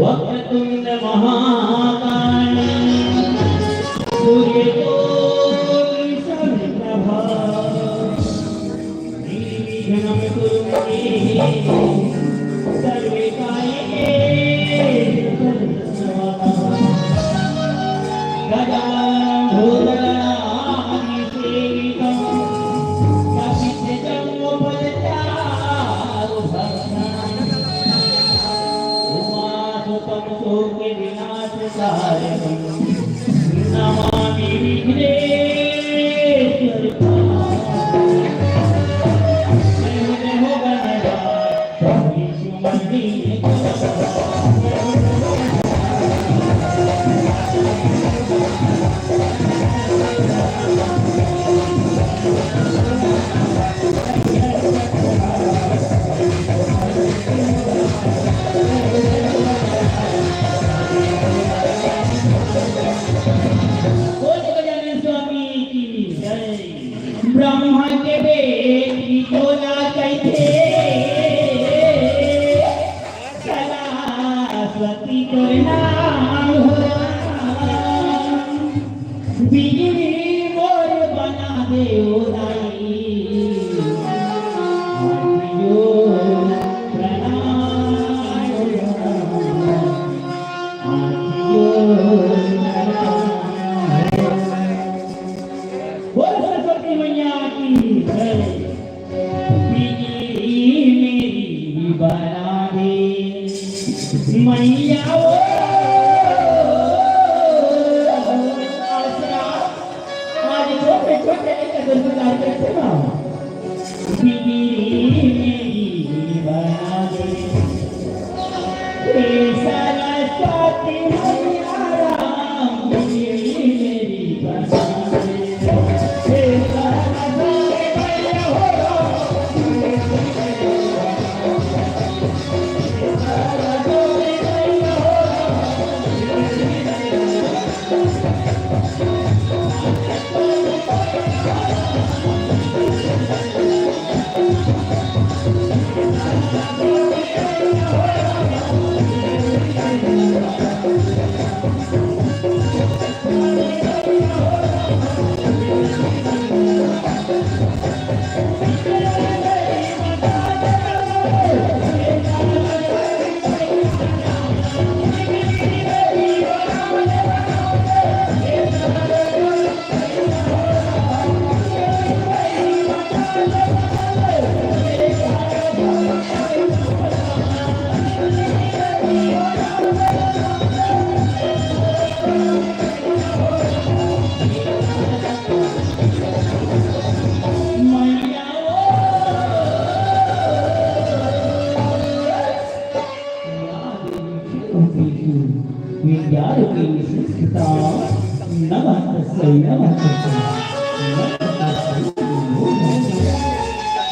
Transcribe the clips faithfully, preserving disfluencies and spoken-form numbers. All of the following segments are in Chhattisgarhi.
वक्रतुंड महाकाय सूर्यकोटि समप्रभा। निर्विघ्नं कुरु मे सर्वकार्येषु सर्वदा। गजाननभूतगणादिसेवितं कपित्थजम्बूफलचारुभक्षणम्। उमासुतं शोकविनाशकारकम्। नमामि विघ्नेश्वर पादं। जय हो, जय हो गणराज, विष्णु मंदिर। बोल गजानन स्वामी की जय। ब्रह्मा के बेटी तोला कहिथे, सरस्वती तोर नाम हो। बिगड़ी मोर बना दे ओ दाई। आँखी जोर प्रणाम हो। आँखी जोर प्रणाम हो। बोल सरस्वती मैया की जय। बिगड़ी मेरी बना दे मैया ओ। आज छोटे छोटे एक दस हजार के थे ना। बिगड़ी मेरी बना दे। हे सरस्वती मैया राम, बिगड़ी मेरी बना दे। हे सरस्वती मैया हो राम, मैया ओ। या देवी सर्वभूतेषु विद्यारूपिणी संस्थिता। नमः तस्यै, नमः तस्यै, नमः तस्यै, नमो नमः।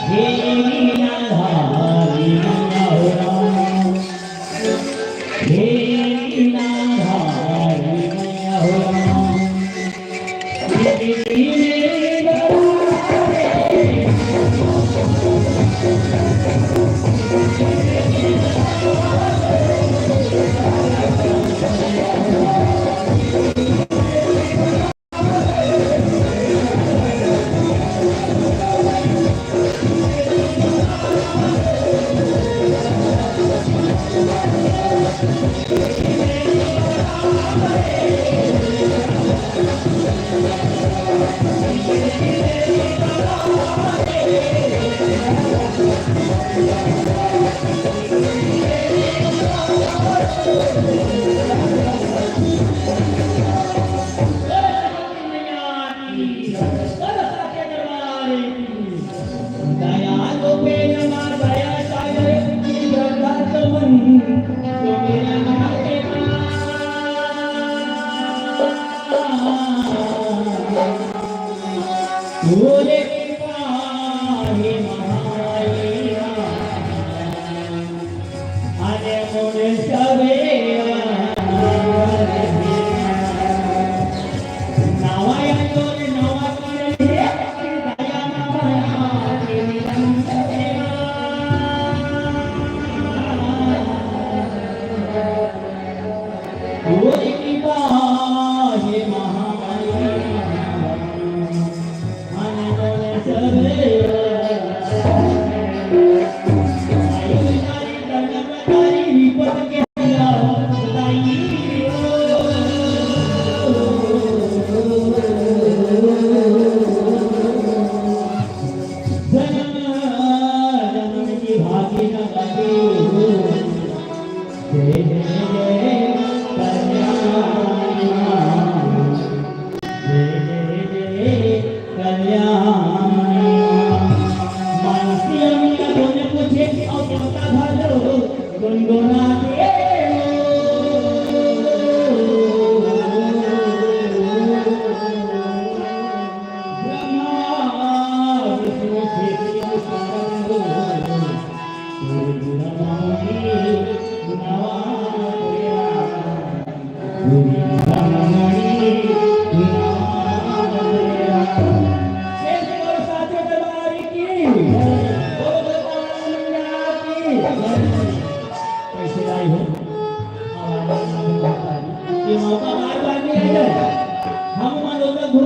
हे लीलाधारी मैया हो राम। हे लीलाधारी मैया हो राम।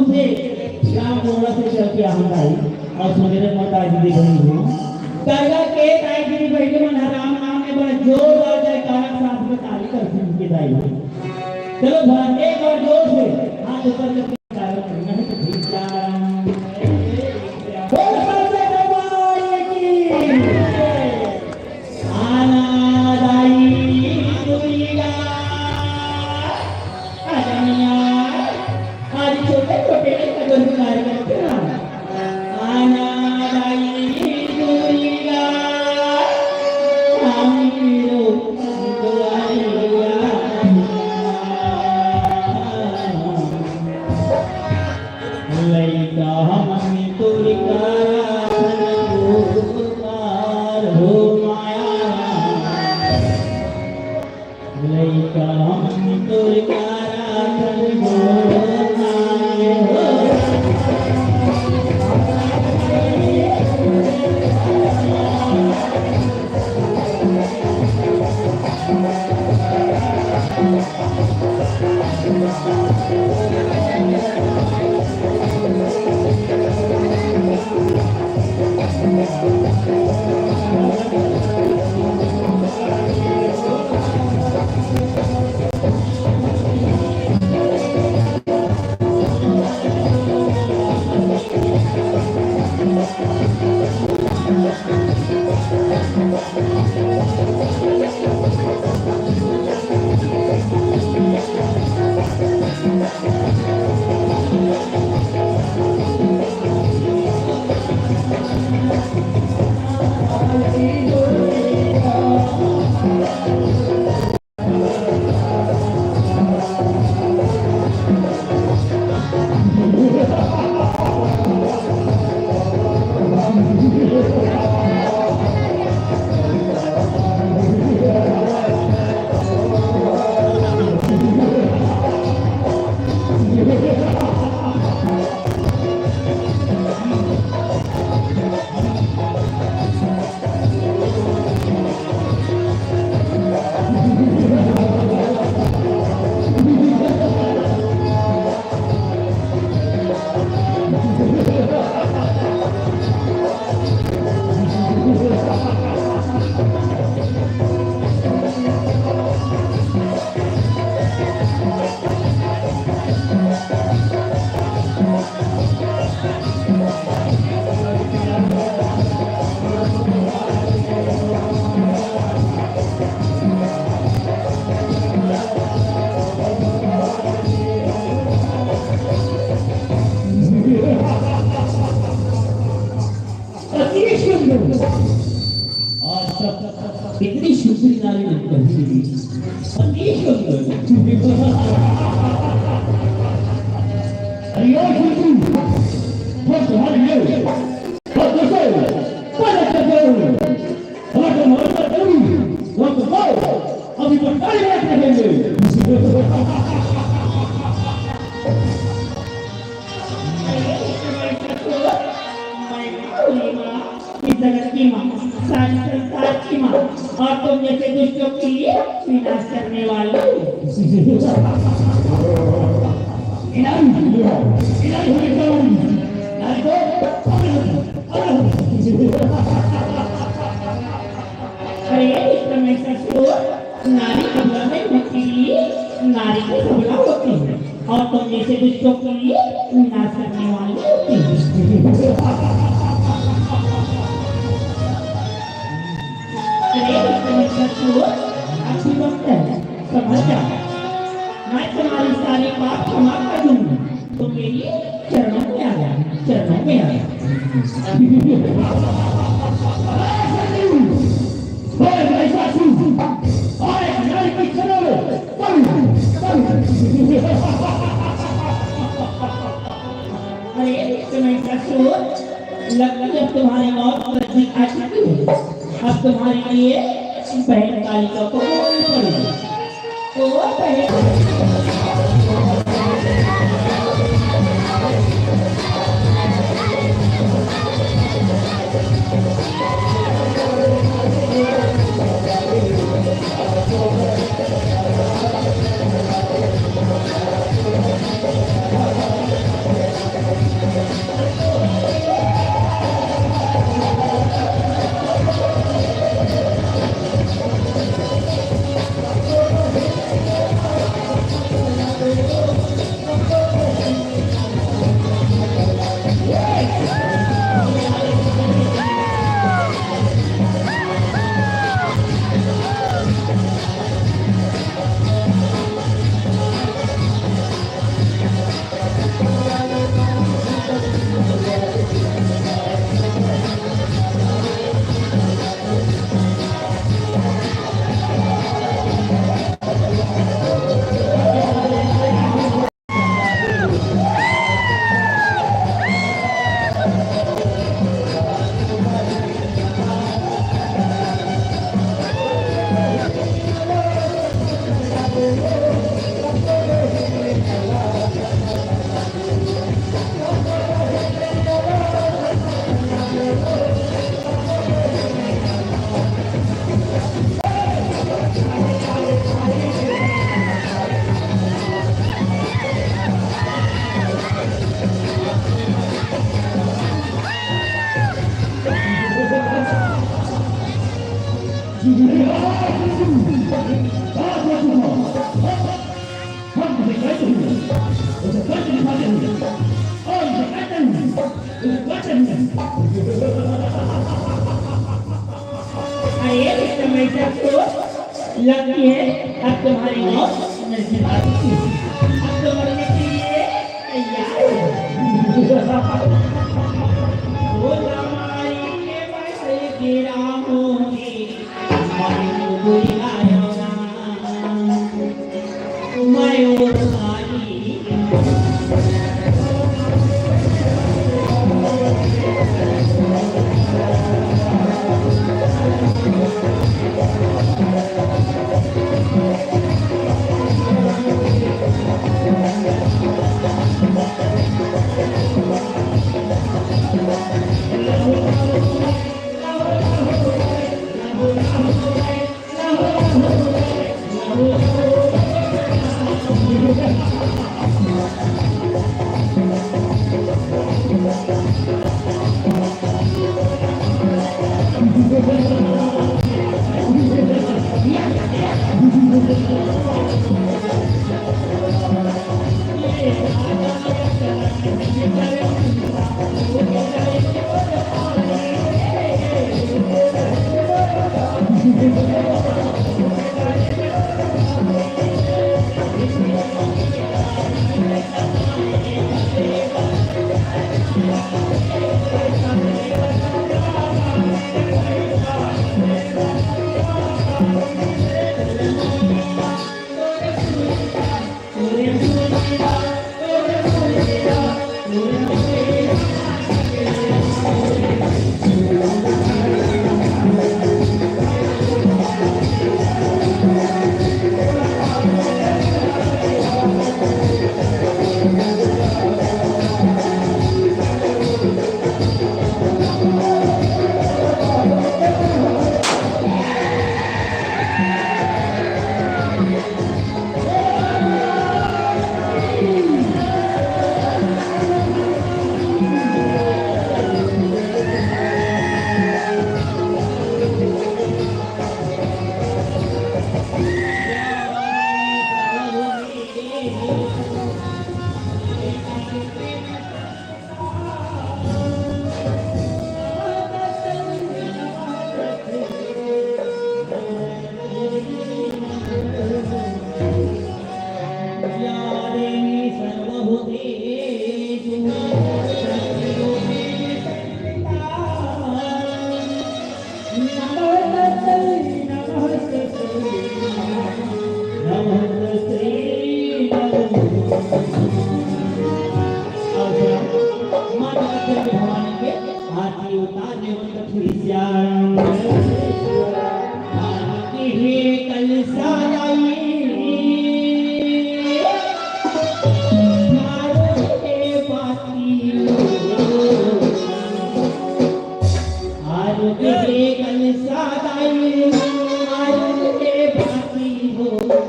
से राम मोहल्ला से चल के आहन दाई, अउ सुबेरे मोर दाई दीदी बहिनी हो। करगा के दाई दीदी बहिनी मन ह राम नाम में बड़ा जोरदार जयकारा के साथ में ताली करथे उनके दाई हो। चलो भला एक बार जोर से हाथ ऊपर करके जयकारा करो, नहीं तो भीम राम। बोल सच्चे दरबार की। आना दाई दुर्गा, आजा मैया, आज छोटे छोटे कदम उतार करके आना। आना दाई दुर्गा, आमी रो दुआरिया। लइका हमन तोर करा संग पुकार हो माया। लइका हमन तोर करा संग पुकार हो। अति सुंदर। आज तक इतनी सुंदरी नारी नहीं कभी मिली। अति सुंदर। अरे ओ सुंदरी, बस हमारे लिए, बस दसो, बस दसो। हमारे, हमारे साथ जरूर, बस दसो, अभी बस गाड़ी में रहेंगे। मैं माँ हूँ माँ, इस जगत की माँ, सारे संसार की माँ, और तुम जैसे दुष्टों की विनाश करने वाली। इनाम, इनाम, इनाम, नारी को, अरे, इस समय ससुर, नारी की बुराई होती है, नारी की बुराई होती है, और तुम जैसे दुष्टों की विनाश करने वाली होती है। अरे, इस समय ससुर, अच्छी बात है, समझ जाओ। मैं तुम्हारी सारी पाप क्षमा कर दूंगा। तो मेरे चरणों में आ जा, चरणों में आ जा। ओए महिषासुर, ओए नारी के चरणों में, चल, चल। अरे, इस समय ससुर, लगता है अब तुम्हारी मौत नजदीक आ चुकी है। अब तुम्हारे लिए बहन कालिका को मरनी पड़ेगी। तो बहन उसे काट दिखाते हैं। और उसे काटते हैं। उसे काटते हैं। अरे, मिस्टर मैटर तो लगती है, अब तुम्हारी मौत नजदीक आ चुकी है। अब तो मरने के लिए तैयार हो। वो हमारी के बस गिरा होंगे। आरती उतारने मन कथुरी श्याम। आरती हे कलसा लाई, मारो के बाती। आरती हे कलसा लाई, मारो के बाती हो।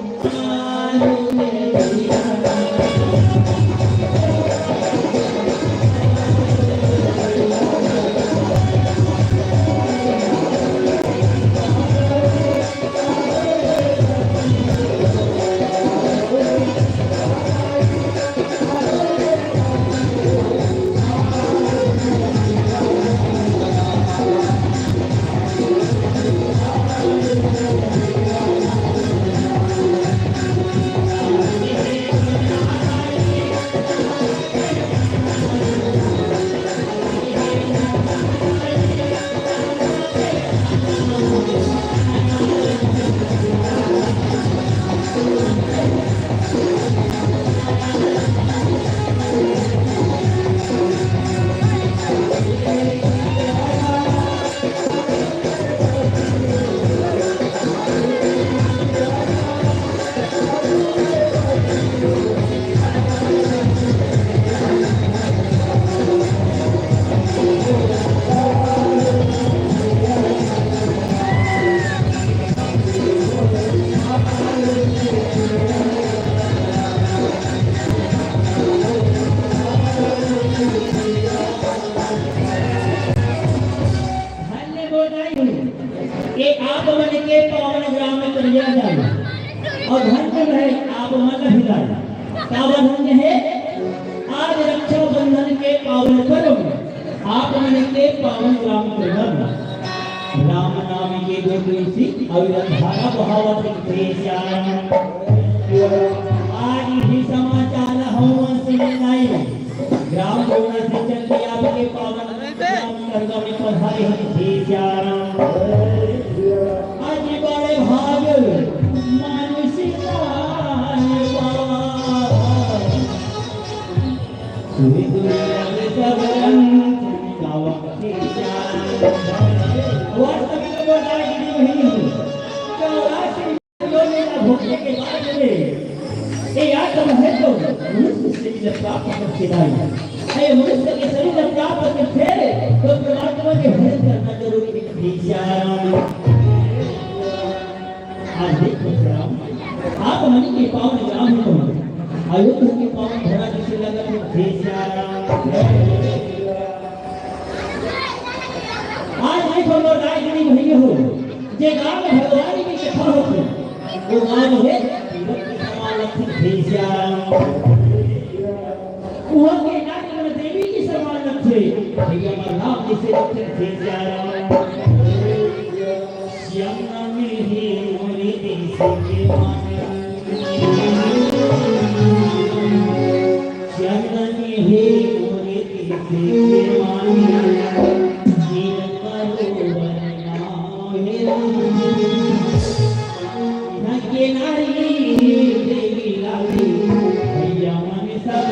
धन्य हो दाई हो, ये आप मन के पावन ग्राम में करिया जाए, और धन्य है आप मन भिलाई। काबर धन्य आप मन के पावन ग्राम करम राम नाम के दो तुलसी अविरत धारा बहावत हे श्याम। आज ही समाचार हवन सुने लाई। ग्राम गोना से चल के आपके पावन ग्राम करम में पधारे हे श्याम। आज बड़े भाग मानुष का आज देख श्याम, आप मन के पावन ग्राम हे तो अयोध्या के पावन धरा जइसे लगत हे श्याम। आज देख हमर राय गिरी भइया हो, जे गांव में भगवान के कथा होथे, वो गांव हे तीरथ के समान लगथे श्याम। उहाँ के नारी मन देवी के समान लगथे, भइया मन राम जइसे लगथे श्याम। श्याम नाम हे मोरे देश के मानन। श्याम नाम हे मोरे देश के मानन। नीरज बरोबर नाम हे राम। यहाँ के नारी देवी लाली, भइया मन सब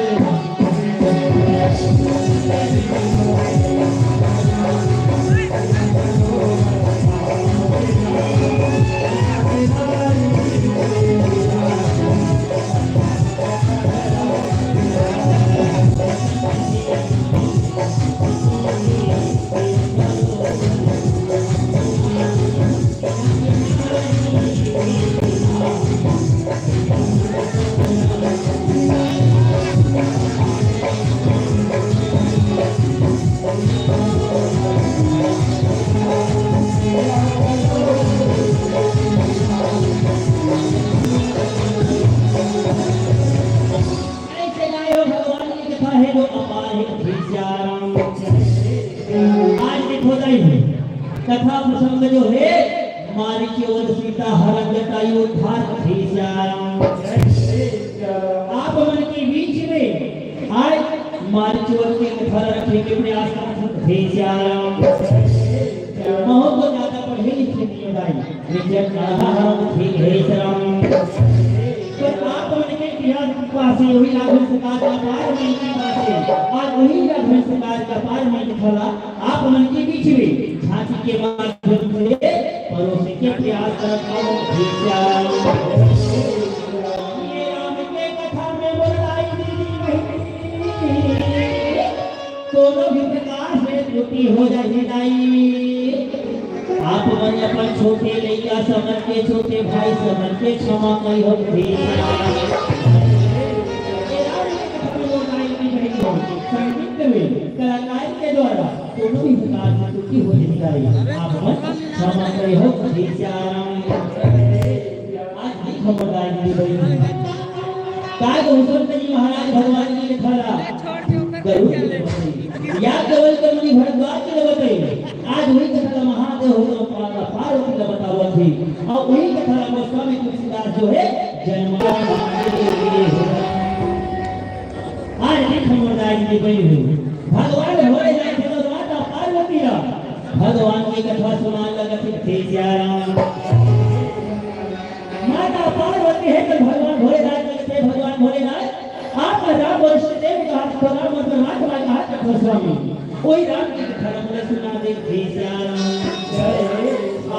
ऐसे गायो भगवान की कथा है जो अपार है श्री सियाराम। आज देखो दाई, कथा प्रसंग जो है, मारीच वध सीता हरण जटायु उद्धार श्री सियाराम। आप मन के बीच में आज मारीच वध के कथा रखे के प्रयास करत हे श्री सियाराम। बहुत तो ज्यादा पढ़े लिखे नहीं हो दाई, लेकिन कथा हम ठीक है श्याम। पर आप मन के इतिहास के पास से वही राघवेंद्र सरकार का पार नहीं की पास से, आज वही राघवेंद्र सरकार का पार नहीं दिखाला। आप मन के बीच में झांकी के माध्यम से परोसे के प्रयास करत हूँ। ये राम के कथा में बोलाई दीदी बहिनी, कोनो भी प्रकार से त्रुटि हो जाए दाई। आप मन अपन छोटे लइका समझ के, छोटे भाई समझ के क्षमा करिहो। संगीत में कलाकार के द्वारा कोनो भी प्रकार से त्रुटि हो जाए दाई, आप मन क्षमा करिहो। आज भी खबर दाई दीदी बहिनी। का कहूँ, संत जी महाराज भगवान जी के थाला गरुड़ के बताई। या केवल के मुनि भरद्वाज के बताई। आज वही कथा महादेव हो तो पा-, पार्वती ला बतावत हे। और वही कथा गोस्वामी तुलसीदास जो है जन्म आज भी खबर दाई दीदी बहिनी। भगवान भोलेनाथ भगवान माता पार्वती ला भगवान की कथा सुनान लगत हे श्री सियाराम। माता पार्वती हे तो भगवान भोलेनाथ के थे, भगवान भोलेनाथ, आप राम वशिष्ठ देव का हाथ, राम और परमात्मा का हाथ रखो स्वामी। वही राम की कथा हमने सुना दे श्री सियाराम।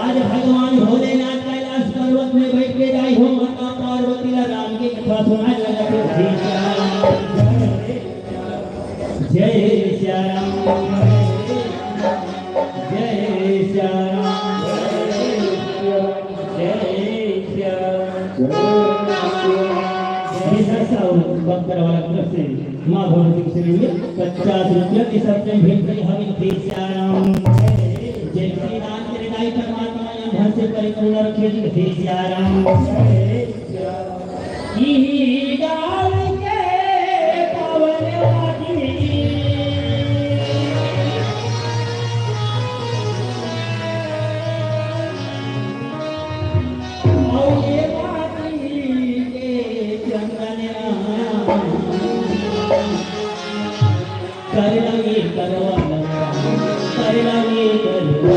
आज भगवान भोलेनाथ कैलाश पर्वत में बैठ के जाई हो माता पार्वती ला राम की कथा सुना लगा थे श्री सियाराम। जय सियाराम। जय सियाराम। जय सियाराम। जय सियाराम। भक्त वाला तरफ से माँ भगवती से लिए पचास रुपया के सब में भेंट करी हम श्री सियाराम। जय श्री राम तेरे दाई परमात्मा, हम धन से परिपूर्ण रखे जी श्री सियाराम। इही गाँव के पावन आदमी। करेला ये करवा, करेला ये करवा।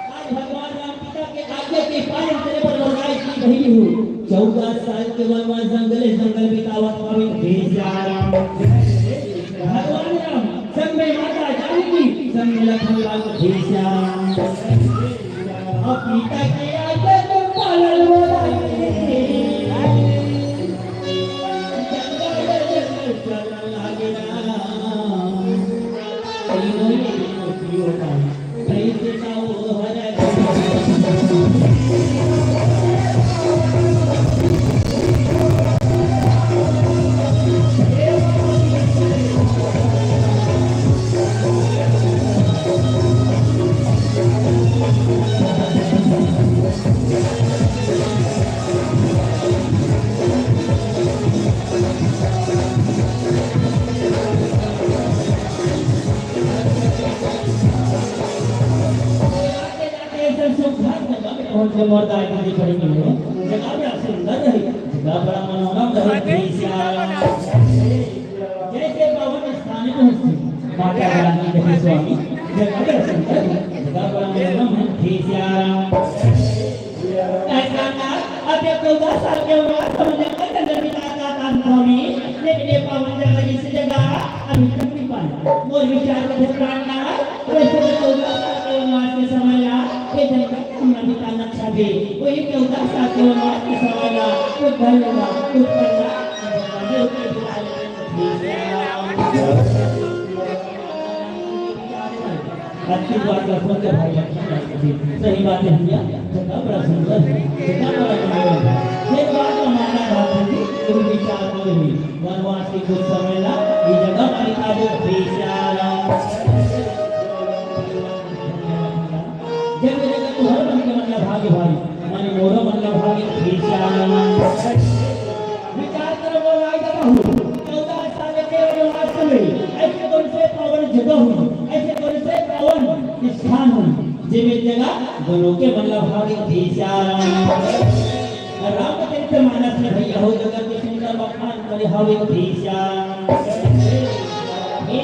आज भगवान राम पिता के आज्ञा के पालन करे बर वनवास की बहिनी हूँ। चौदह साल के वनवास जंगले जंगल बितावत हवे। हे सिया राम। भगवान राम संग में माता जानकी, संग में लखन लाल। हे सिया राम। अब पिता के आज्ञा के पालन हो। जंगल जंगल चलन लागे राम। तीनों ये तीनों का जैसे पावन स्थान में माता रानी के स्वामी, जगह सुंदर, जगह बड़ा मनोरम है। हे सिया राम। ऐसा ना, अब ये चौदह साल के वनवास में जंगल जंगल बिताता था स्वामी, लेकिन ये पावन जगह, इस जगह अभी तक नहीं पाया। मोर विचार में थे प्राण नाथ, वैसे तो चौदह साल के वनवास के समय ला, ये जंगल में हमला बिताना अच्छा भी। वही चौदह साल के वनवास के समय ला, कुछ घर लेना, कुछ करना, अच्छी बात का सुन के भाई लक्ष्मण जी, सही बात है भैया, जगह बड़ा सुंदर है, जगह बड़ा सुंदर है। ये बात का मानना बात है जी, तुम विचार करो भी। वनवास के कुछ समय ला, ये जगह पर निकाल दो, बेचारा। जब मेरे को हर मन के मतलब भाग्य भाई, माने मोरो मन ला भागे खींचा। विचार करो, वो राय का कहूँ, चौदह साल के वनवास में ऐसे कौन से पावन जगह हुई, ऐसे कौन से पावन स्थान हुई, जे में जगह दोनों के मन ला भागे खींचा। रामचरित मानस में भैया हो जगत के सुंदर बखान करे हवे खींचा। हे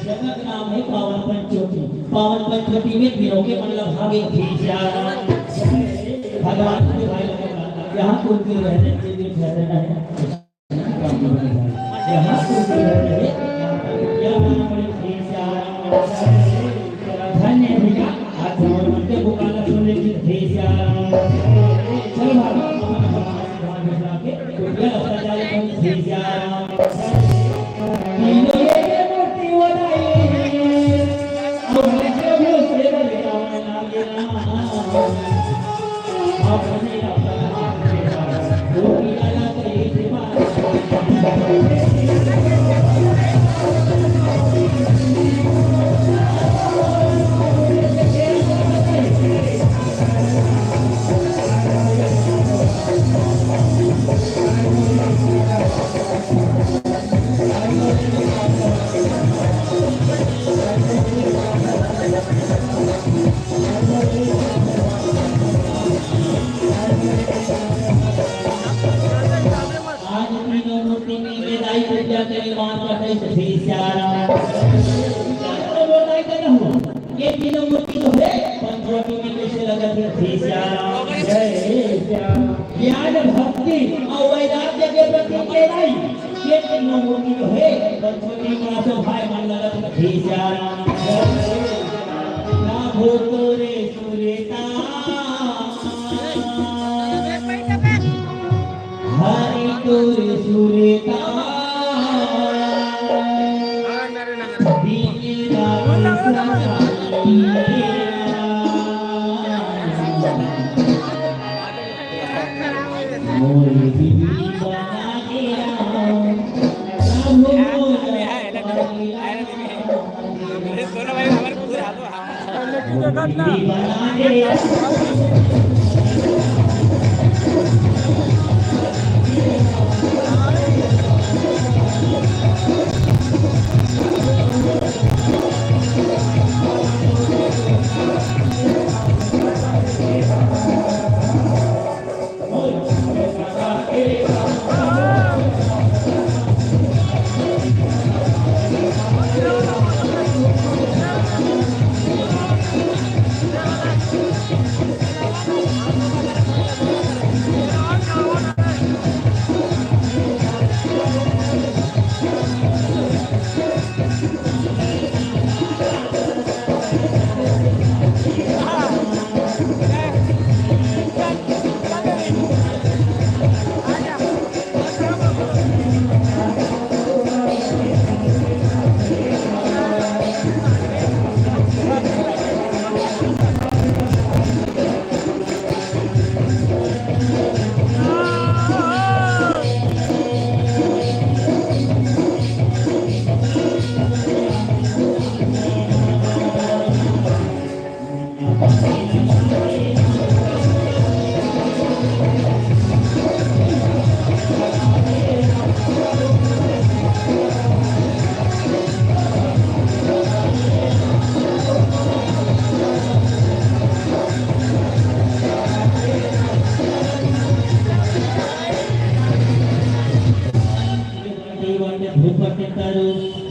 जगत नाम है पावन पंचवटी। पावन पंचवटी में तीनों के मन लभावे। भगवान के भाई लोग, यहाँ कुंती रहते, ये भी ठहरे नहीं। यहाँ कुंती रहते, यहाँ पर क्या नाम पड़े? धन्य भैया, आज हमारे मन के पुकारना सुन लेते। चलो भाई, हमारे भगवान के कुटिया लगता जाए। आज तीनों मूर्ति में विदाई पूजा के निर्माण करते श्री सियाराम। ये तीनों मूर्ति जो है, पंचवटी में कैसे लगत है? श्री सियाराम। जय श्री सियाराम। ज्ञान, भक्ति अउ वैराग्य के प्रतीक ये रही। ये तीनों मूर्ति जो हे, पंचवटी में सो भाई मन लगत हे। ना हो तोरे सुरता, हरि तोरे सुरता।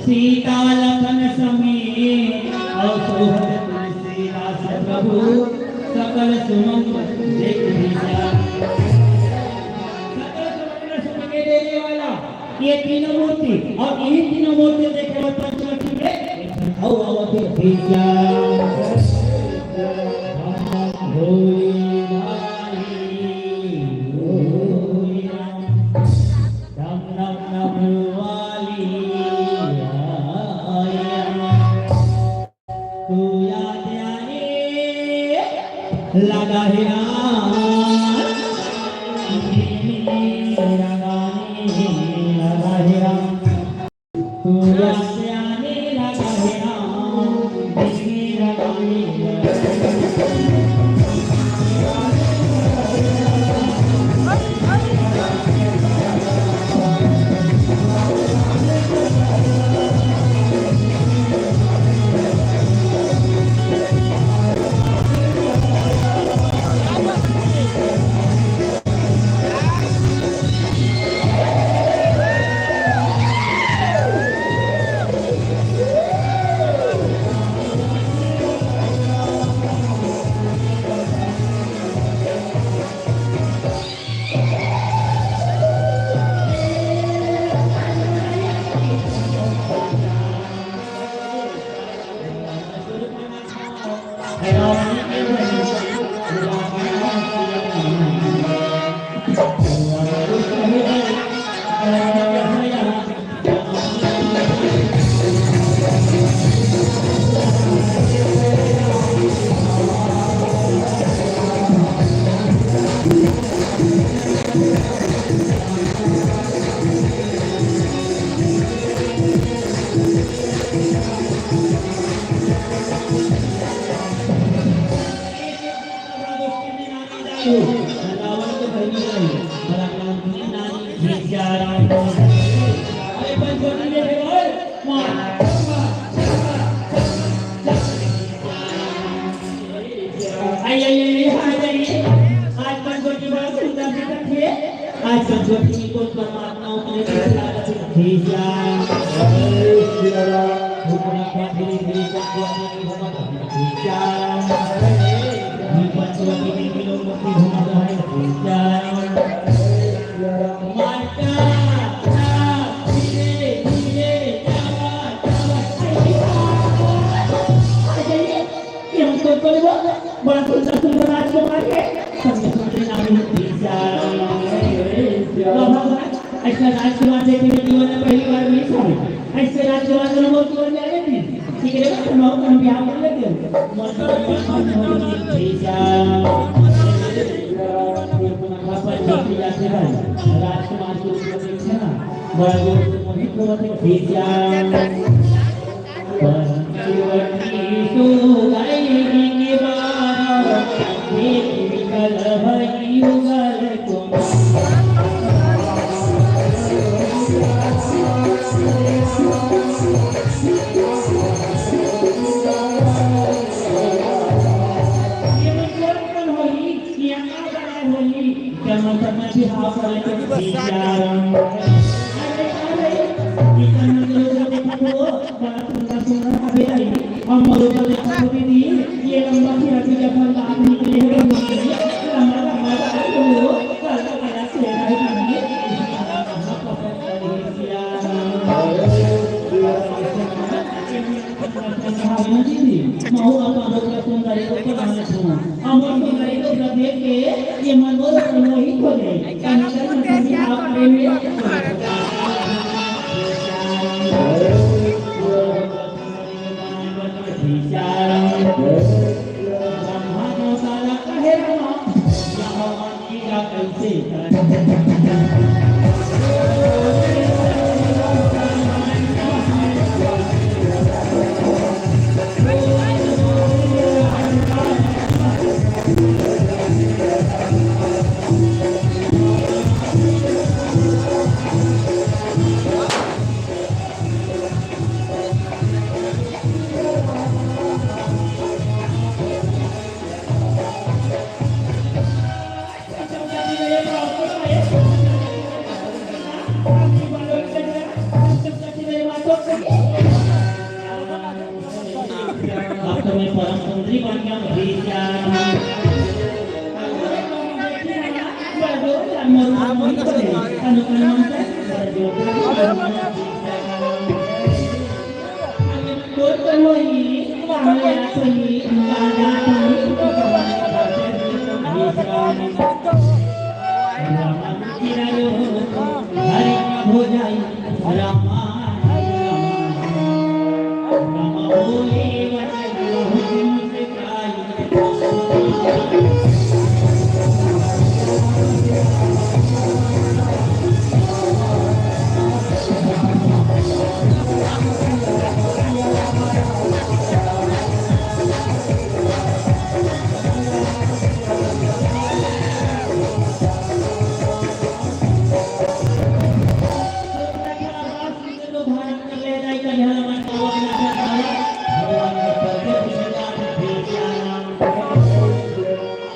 सीता लखन समेत अउ सोहत तुलसीदास प्रभु, सकल सुमंगल देख विचार। सकल सुमंगल सुख के देने वाला ये तीनों मूर्ति, अउ इही तीनों मूर्ति देखे बर पंचवटी में अउ आवत हे भैया। भोले भाई, भोले राम। डम डम डम वाली आया। तू याद आने लगा है राम, तेरा गाने लगा है राम। तू याद आने लगा है राम, तेरा गाने लगा है राम। आई, आई, आई, आई, आ जाइए। आज पंचवटी बड़ा सुंदर दिखत हे। आज पंचवटी में कोन परमात्मा उतरे के लागत हे। भैया। जय श्री राम। घूमना का धीरे धीरे पंचवटी में घूमत हे। भैया। ये पंचवटी में किलो मुक्ति घूमत हे। भैया। अइसे राजकुमार देखे के जीवन में पहली बार मिलिस हवे। अइसे राजकुमार के मोर जीवन में आए दिन। ठीक है, तो मैं अपन बिहाव कर लेते हैं। मोर जीवन में कौन हो गई? भैया। अपन अपन जाति है। राजकुमार के रूप में देखे ना। बड़ा जोर से मोहित होवत हे। भैया। पंचवटी सुगई निवारा, एक विकल भई युगल कुमार। ये मन कोन कोन होही? यहाँ का बड़ा होही? जब मन सब में बिहाव करे तो सीताराम। अरे, अरे, ये मन लोग देखो, बड़ा सुंदर सुंदर हवे दाई। हम लोग को देखा तो दीदी, ये लंबा सिरा भी जब हम बात निकले हैं, लंबा लंबा बाल हो, काला काला चेहरा है दीदी। इसी तरह हम पसंद करेंगे सिया। महू अपन लोग का सुंदर है, तो क्या नाम है सुना? हम लोग सुंदर है, तो देख के ये मन बहुत मोहित हो गए। कहीं कर मतलब आप प्रेम में अब तो मैं परम सुंदरी बन गया, भैया।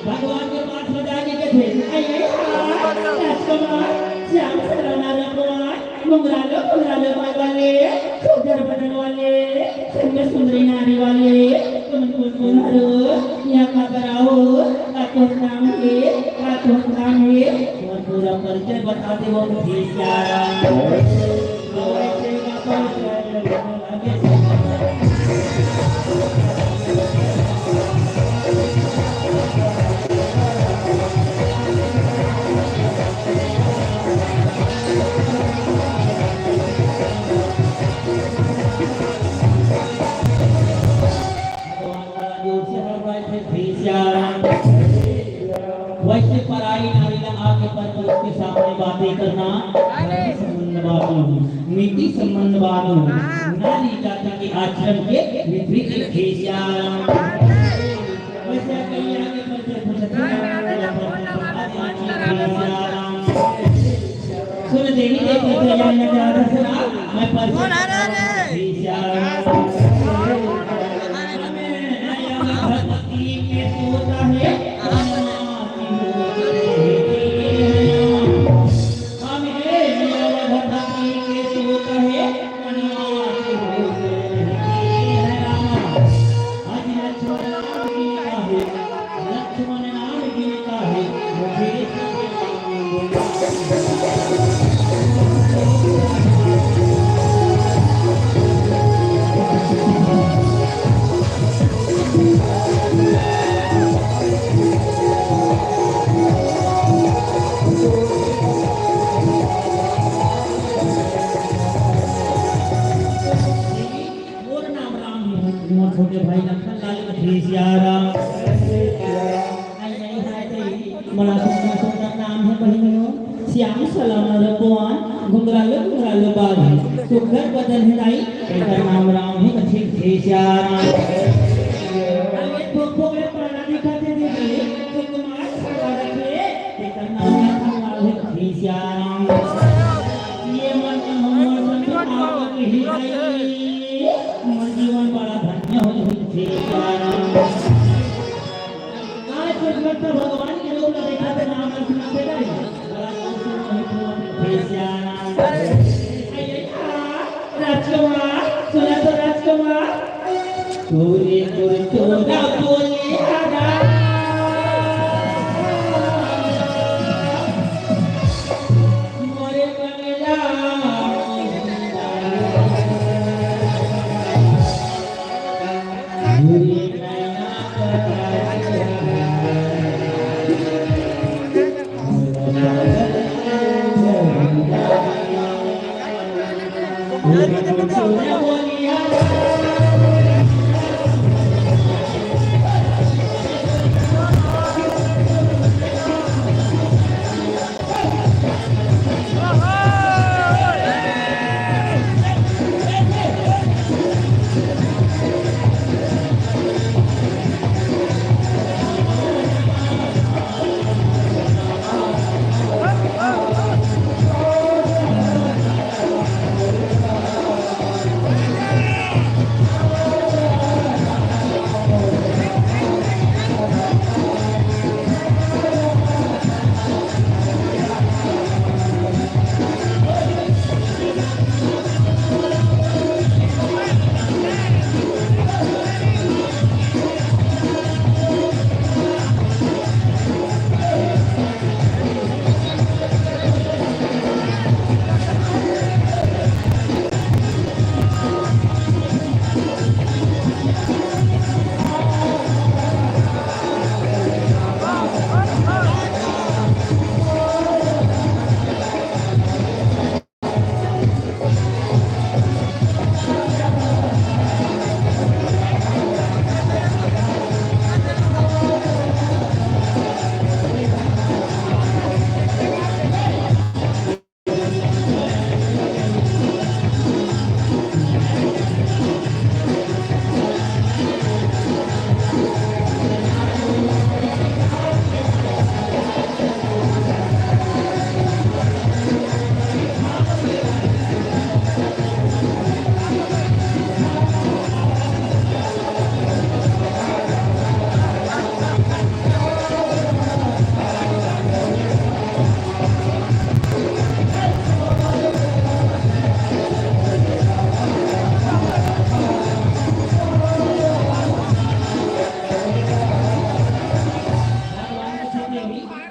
भगवान के पास में जाके के थे। आई, आई, हाय, राजकुमार, श्याम सरवना रघुवर, मुंगरालो, मुंगरालो बाल वाले, सुंदर बदन वाले, सुंदर सुंदरी नारी वाले, तुम कौन कौन हरो, यहाँ का बराओ, का तोर नाम है, का तोर नाम है, और पूरा परिचय बता दे वो मुझे क्या। वैसे पराई नारी ला आके परपुरुष के सामने बातें करना नीति संबंध बात नोहे, नीति संबंध बात नोहे। नारी जाति के आचरण के विपरीत हे सियाराम। वैसे कहीं आगे परिचय पूछत हे, सुन देवी देवी के जाने का दसरा, मैं परिचय पूछत हे सियाराम। भगवती के पूजा हे, नाम हे बहिनी हो, श्याम सलामर कोन, घुंघरालो घुंघरालो बाल हे, सुघर बदन हे दाई, एकर नाम राम हे, कथे हे श्याम। अरे पोपो के पाला दिखाथे दीदी, सुकुमार सवार के, एकर नाम राम लाल हे, कथे हे श्याम। ये मन के हमर संत नाम के ही दाई, मोर जीवन बड़ा धन्य हो, कथे हे श्याम। आज कृष्ण भगवान के रूप में देखा थे, नाम सुना थे नहीं। राजकुमार, सुना तो राजकुमार। तोरे तोर तोरा बोले हरा। मोरे मंगला।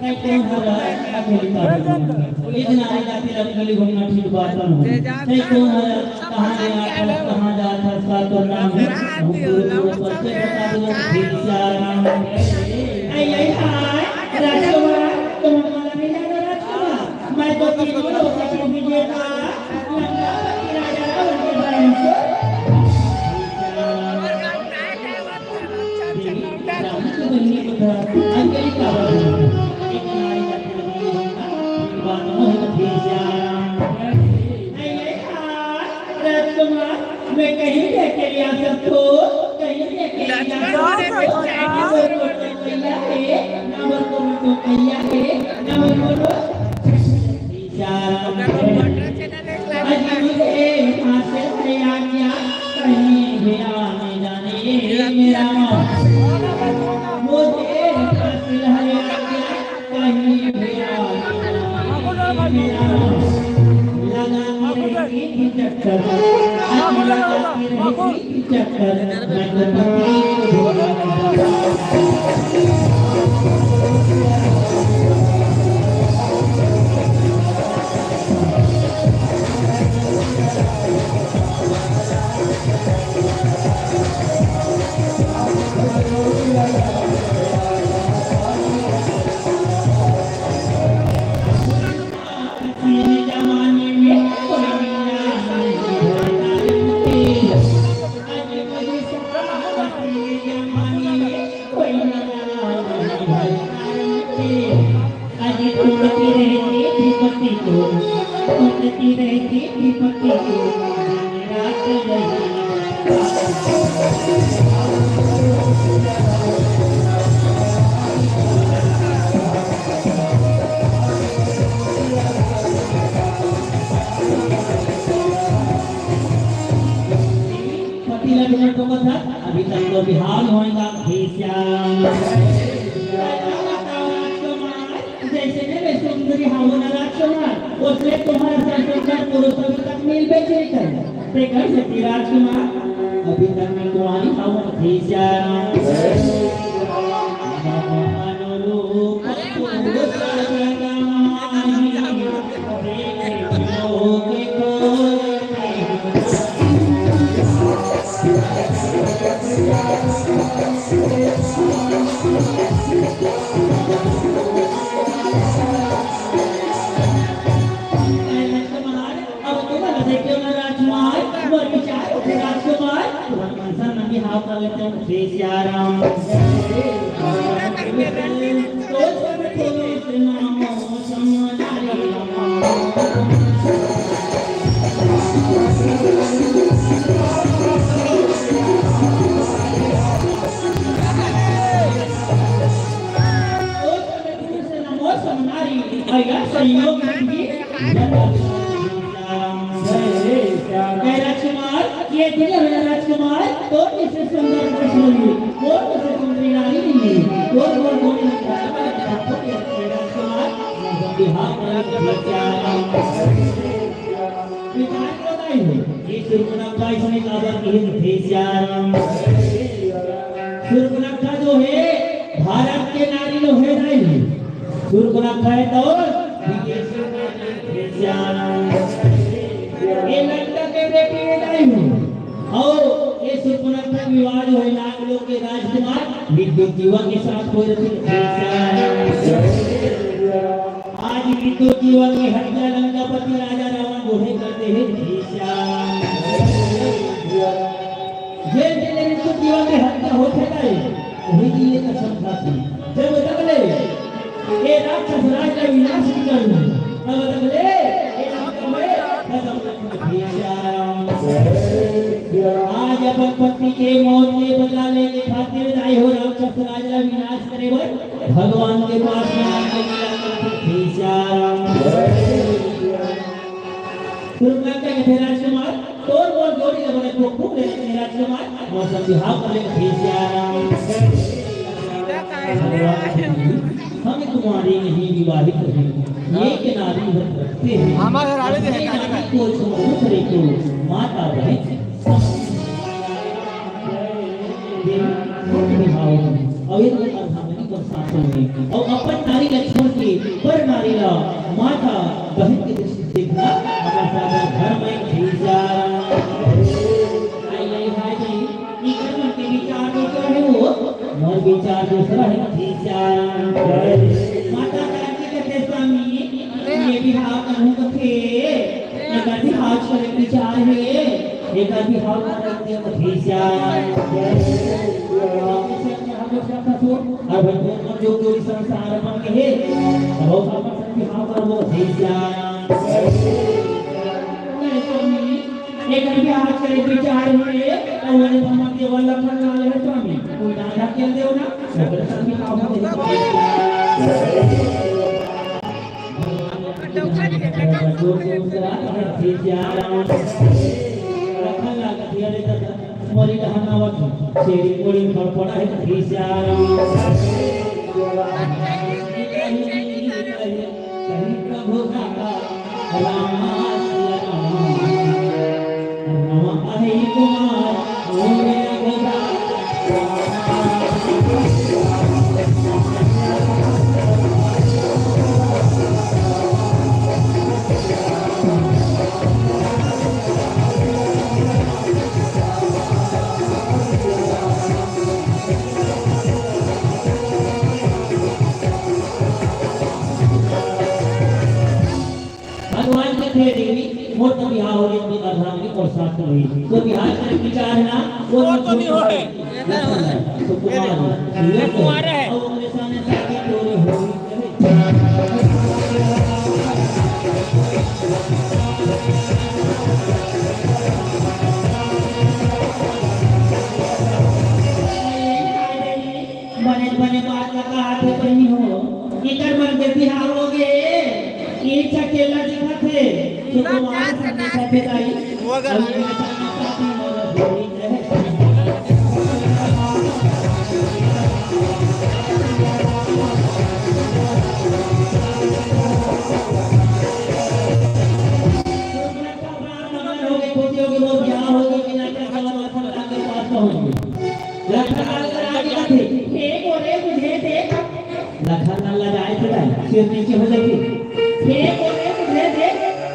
तै कोन हर अकेली पागल घूमत हे? इतना आए जाते रंगली घूमना ठीक बात न हो। तै कोन हर कहाँ गया था, कहाँ जा था, इसका तो नाम है। हम पूरे पूरे परिचय बता दो, फिर से आ रहा हूँ। ऐ, ऐ, हाय, राजकुमार, तुम हमारा नहीं जाना राजकुमार? मैं तो तीनों लोगों को भी देता, लंका पति राजा रावण के भयंकर। राजकुमार, मैं कहीं भी अकेले आ सकता हूँ, कहीं भी अकेले जा सकता हूँ। ना मेरे को कोई टोकैया है, ना मेरे को कोई टोकैया है, ना मेरे को कोई अजी मुझे हासिल है आज्ञा, कहीं भी आने जाने मेरा मौत। मुझे हासिल है आज्ञा, कहीं भी आने जाने मेरा मौत। लगा के रखी थी चक्कर, अजी लगा के रखी थी चक्कर, मैं तो पति को भूल गया। उनकी रहती थी पति को, उनकी रहती थी पति को, रात यही। पति ला बिना टोकत हस, अभी तक तो बिहाव होय गा, हे श्याम। जैसे मेरे सुंदरी हावो ना राजकुमार, उसने तुम्हारा संग सुंदर पुरुष अभी तक मिलबे नहीं करे। ते कर सकती राजकुमार, अभी तक मैं कुंवारी हावो ना, हे श्याम। अनुरूप पुरुष जगमाही, देखे लोक को राजकुमार, अब तुम्हारा देखियो ना राजकुमार, वो विचार उठे राजकुमार, तुम्हारा मनसा नंदी हाव कर लेते हैं, जय सिया राम। तो सब पुरुष नामो संयोग हे राजकुमार, ये दुनिया में राजकुमार, तो इससे सुंदर कृष्ण जी, और इससे सुंदरी नारी नहीं है, और, और, और, राजकुमार, विचार बताई हो, ये सुर्पनखा इसने काबर की है, हे सिया राम। सुर्पनखा जो है, भारत के नारी लो है नहीं। सुर्पनखा है तो विदेशी नारी, हे सिया राम। ये लंका के बेटी है नहीं हो। और ये सुर्पनखा विवाह जो है, नाग लोक के राजकुमार विद्युत जीवा के साथ हो रही, हे सिया राम। आज विद्युत जीवा के हत्या लंकापति राजा रावण जो है करते हैं, हे सिया राम। जेन दिन ले विद्युत जीवा के हत्या होथे ना, वही दिन ले कसम खाथे। जब तक ले ये राक्षस राज का विनाश नहीं करूँ, तब तक ले ये राक्षस में कसम खाथे। आज अपन पत्नी के मौत के बदला लेके खातिर आए हो राक्षस राज का विनाश करे बर भगवान के पास में आके मिला करथे, हे सिया राम। सुर्पनखा कथे, राजकुमार, तोर मोर जोड़ी ला बने खूब, खूब ले, हे राजकुमार, मोर संग बिहाव कर ले, हे सिया राम। हम कुंवारी नहीं, विवाहित हैं, ये के नारी व्रत रखते हैं। हमारे घर आवे दे, अपने नारी को छोड़ दूसरे को, माता बहन अउ एक अर्धांगिनी बरसात में, अउ अपन नारी ला छोड़ के पर नारी ला माता बहन के दृष्टि से देखना, हमारे साथ घर में भीजा। आई, आई, हाय जी, इकर मन के विचार दूसरा है वो, मोर विचार दूसरा है, भीजा। माता जानकी कथे स्वामी, ये बिहाव कहूँ कथे, एकर बिहाव करे विचार हे, एकर बिहाव करे के भतीजा। अब भगवान मन जोग जोड़ी संसार मन के हे, अब अपन संग बिहाव करबो भतीजा। एकर बिहाव करे विचार हे, तो वाले भगवान के वाला फल वाले हे स्वामी, कोई दादा के देव ना, ओकर संग बिहाव करे। भगवान कथे देवी, मोर तो बिहाव हो गे, अर्धांगिनी मोर साथ में होही। तो बिहाव करे विचार हे ना, वो तो नहीं होही। तो कुंवार हे। कुंवार हे। अउ ओकरे सामने शादी तोरे होही। तुम्हारे सामने सफेद आई। वो अगर लखन लाल लजाए थे, सिर नीचे हो जाती। हे बोले, मुझे दे,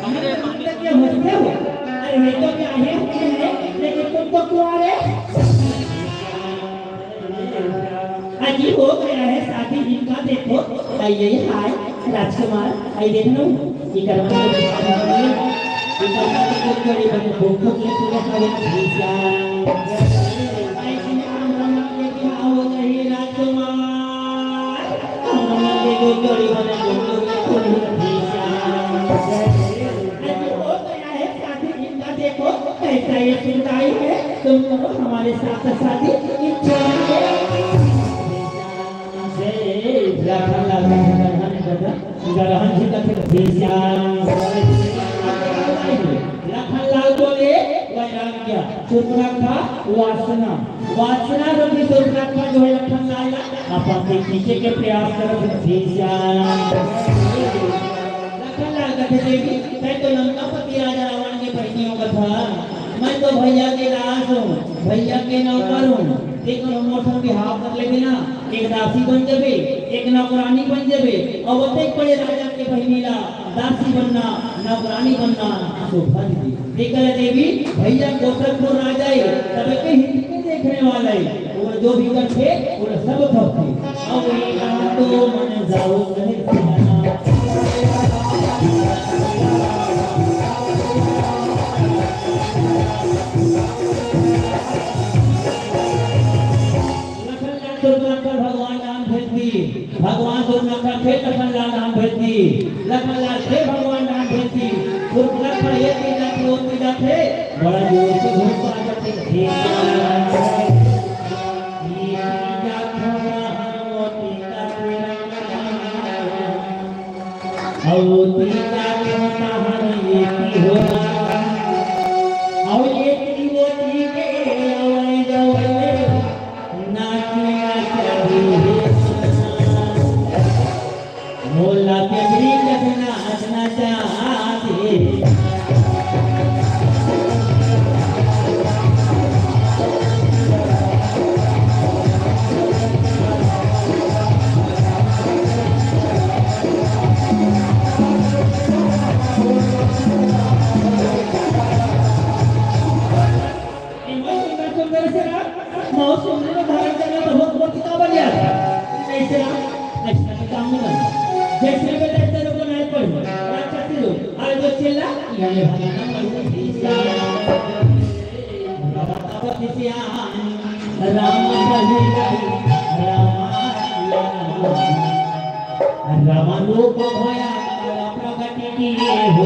हमें मंदिर के हंसते हो। अरे, ये तो क्या है, लेकिन तुम तो कुआरे। अजीब हो गया है शादी इनका, देखो। अरे, ये हाय, राजकुमार, अरे, देख लो, ये करवा के, ये करवा के कोई बड़ी बड़ी भूख के पूरे सारे भैंसिया। अरे, राजकुमार, हम लोग के कोई बड़ी बड़ी भूख के पूरे भैंसिया। अरे, वो तो है शादी इनका, देखो, कैसा ये सुंदर है, तुम करो हमारे साथ शादी। इच्छा है। लखन लाल, लखन लाल, लखन लाल बोले, वैराग्य, सूर्पनखा, वासना, वासना रूपी सूर्पनखा जो है लखन लाल, अपन के खींचे के प्रयास करत हे। लखन लाल कथे, देवी, तैं तो लंकापति राजा रावण के बहिनी होगत हस, मैं तो भैया के दास हूँ, भैया के नौकर हूँ। देख, मोर संग बिहाव कर लेबे ना, एक दासी बन जाबे, एक नौकरानी बन जाबे, अउ ओतेक बड़े राजा के बहिनी ला दासी बनना, नौकरानी बनना शोभा दीदी। तेकर देवी, भैया गोरखपुर राजा हे, तब के हित के देखने वाला हे, वो जो भी करथे, वो सब करथे। अब ये तो मन जाओ कहे लखन लाल सूर्पनखा भगवान राम भेज दी, भगवान सूर्पनखा फिर लखन लाल राम भेज दी, लखन लाल फिर भगवान राम भेज दी। सूर्पनखा ये तीजा थे, वो तीजा थे, बड़ा जोर से धूप आ जाते थे। ये तीजा थोड़ा हम वो तीजा थे। अउ तीजा के पहाड़ ये की होला। अउ ये की वो ती के अवै जवै नाचना चाही। मोला के ब्रिज पे नाचना चाही। बहुत सुंदर से राम, बहुत सुंदर धारण करना तो बहुत बहुत किताब लिया। ऐसे राम, ऐसे काम नहीं करना। जैसे बेटा तेरे को नहीं पढ़ू, राक्षसी लोग, अरे जो चिल्ला, ये भगवान राम राम रूप भया प्रगट किए हो।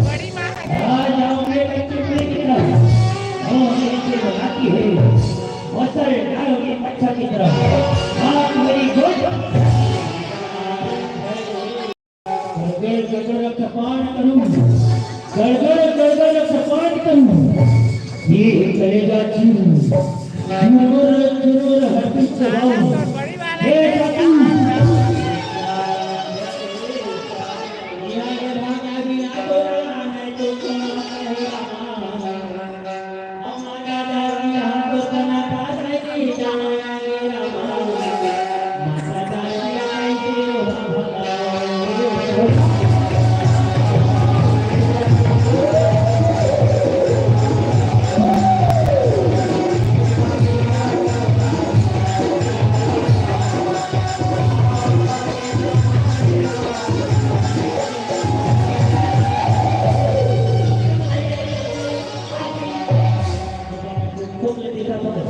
बड़ी माँ है। आ जाओगे बच्चे पूरे की तरफ। और ये जो बनाती है, और सारे डालोगे पत्थर की तरफ। आप मेरी गोद गड़गड़ गड़गड़ रक्त पान करूं, गड़गड़ गड़गड़ रक्त पान करूं, ये करेगा चूर, चूर, चूर, हड्डी चबाऊं। हे जादू।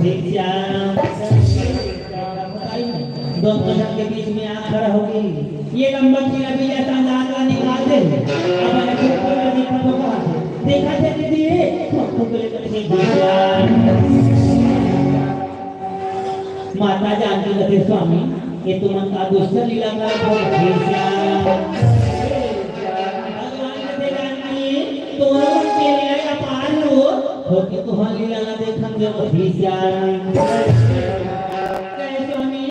श्याम। दोनों जन के बीच में आ खड़ा होगे। ये लंबा खीरा भी जैसा दांत ला निकाल दे। अब मैं ऊपर में देखा तो कहा थे। देखा थे दीदी, ये तो तुमको लेकर के श्याम। माता जानकी कथे, स्वामी, ये तुमन का दुष्ट लीला करत हो, हे श्याम। भगवान कथे, जानकी, तुमन के लीला अपार हो, होके तुमन लीला ला देखन देव, हे श्याम। कहे, स्वामी,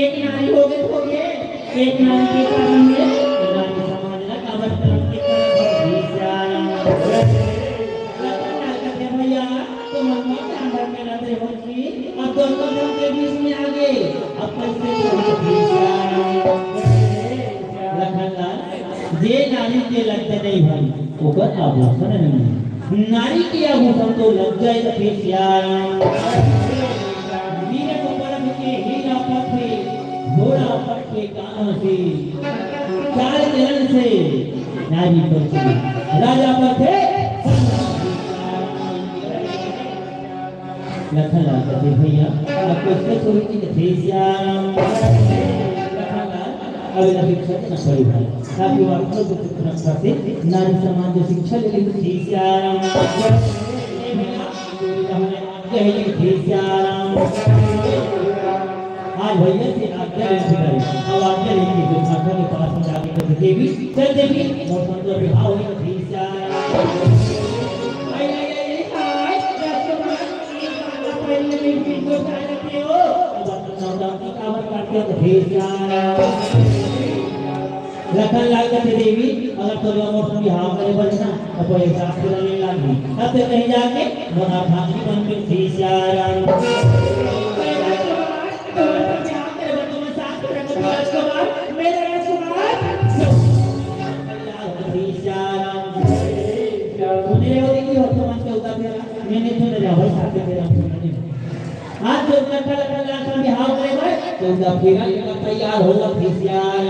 एक नारी होगे, होगे, एक नारी के कारण में नारी समाज ला काबर कलंकित करत हो, हे श्याम। रतन लाल कथे, भैया, तुमन का ध्यान रखना देव। अब दोनों जन के बीच में आगे, अब कैसे करूं भैया? लखनलाल, जे नारी के लज्जा नहीं भाई, ओकर आभूषण नहीं। नारी के आभूषण तो लज्जा ही रखे श्याम। वीर को परख के हीरा परखे, घोड़ा परखे कानों से, चाल चलन से नारी परखे, राजा परखे। लखनलाल कथे, भैया, अब कैसे सुरु की कथे श्याम। लखनलाल, अब एला शिक्षा देना पड़ी भाई, ताकि वो अपने को सुरक्षा से नारी समाज जो शिक्षा ले ले कथे श्याम। ए भैया, हमने आज्ञा है कथे श्याम। आज भैया से आज्ञा लेना पड़ी। अब आज्ञा लेके जो माता के पास में जाके कथे, देवी, चल देवी, मोर संग तो बिहाव होई कथे श्याम। आई, आई, आई, आई, राजकुमार, ये गाना पहले में भी तो गा लेते हो। अब अपना नौटंकी काबर करते हो, हे श्याम? लखनलाल कथे, देवी, अगर तोला मोर संग बिहाव करे बर ना, तो पहले सास के रंग लागही। तब ते कहीं जाके मोर अर्धांगिनी बनबे, हे श्याम। राजकुमार, तोर संग बिहाव करे बर तो मैं सास के रंग लागहूं, राजकुमार, मेरे राजकुमार। हे श्याम। सुने हो, देखी हो, तो मन चौदह तेरह, मैंने तो नहीं जाओ, सास के तेरह। आज तो कथा लखनलाल संग बिहाव करे बर, चौदह फेरा लेकर तैयार होवत हे श्याम।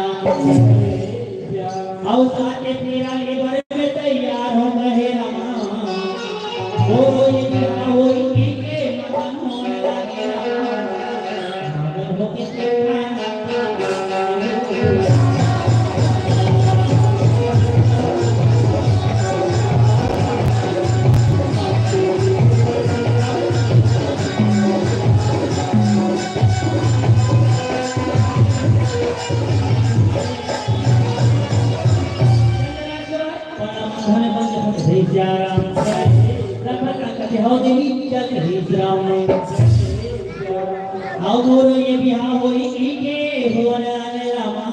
अउ सात फेरा ले बर में तैयार हो गए रामा। ओ होई बिहाव होई पी के मगन होने लागे रामा। मगन होके देखा अउ मोर ये बिहाव होई के होना रामा।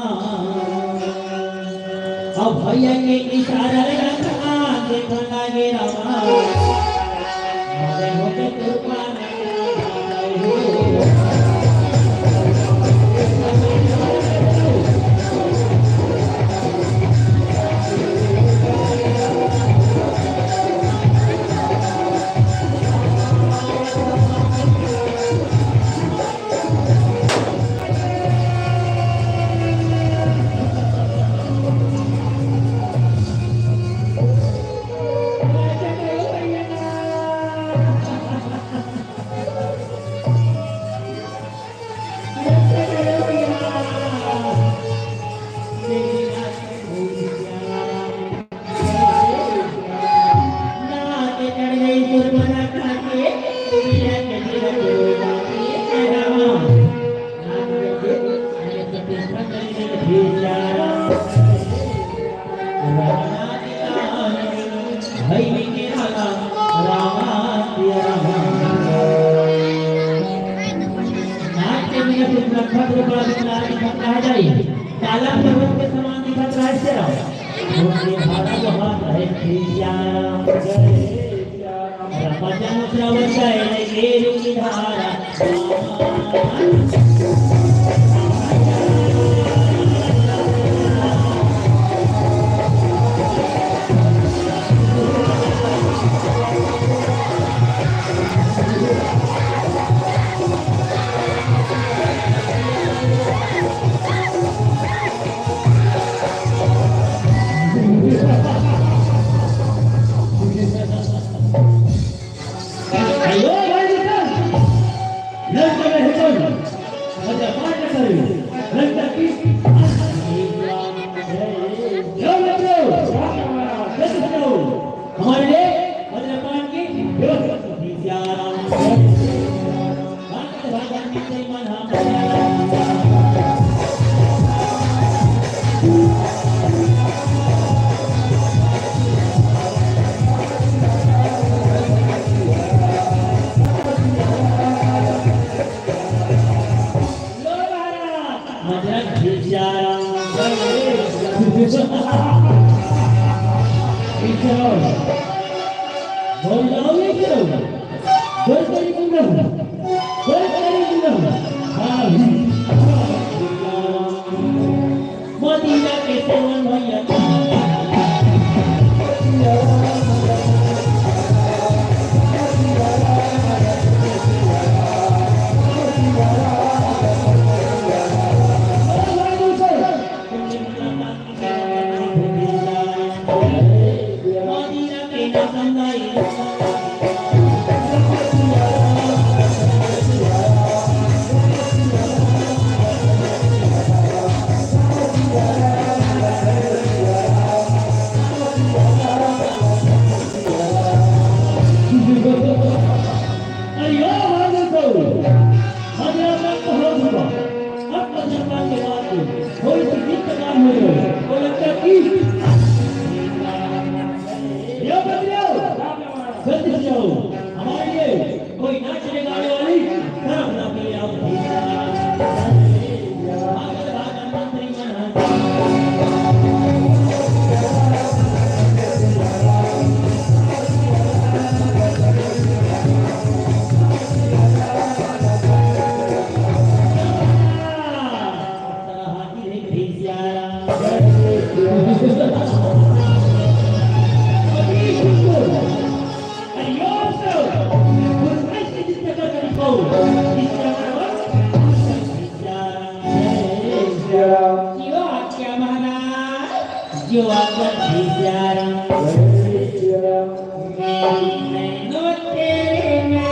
अब भैया के इशारा ले रखा, देखा लागे रामा। अरे हो के तूफान। काला पर्वत के समान दिखत रहे से रहो। उनके हरा बहात रहे प्रिया। रामा जन्म श्रवण शैल के रूप धारा। बोलावे के रहो। बोल करी मुंडन। बोल करी मुंडन। हाँ। मदीना के सेवन भैया। अरे ओ भाई दोस्तों, हमारे आप तक पहुंच चुका। अब तो जनता के बाद में थोड़ी सी गीत का काम हो जाए। वो लगता है कि यो बदलियो, जल्दी से आओ। हमारे लिए कोई नाचने गाने वाली तरफ ना मिले, आओ। जो आकर भी प्यारा, मेरी नैनो तेरे में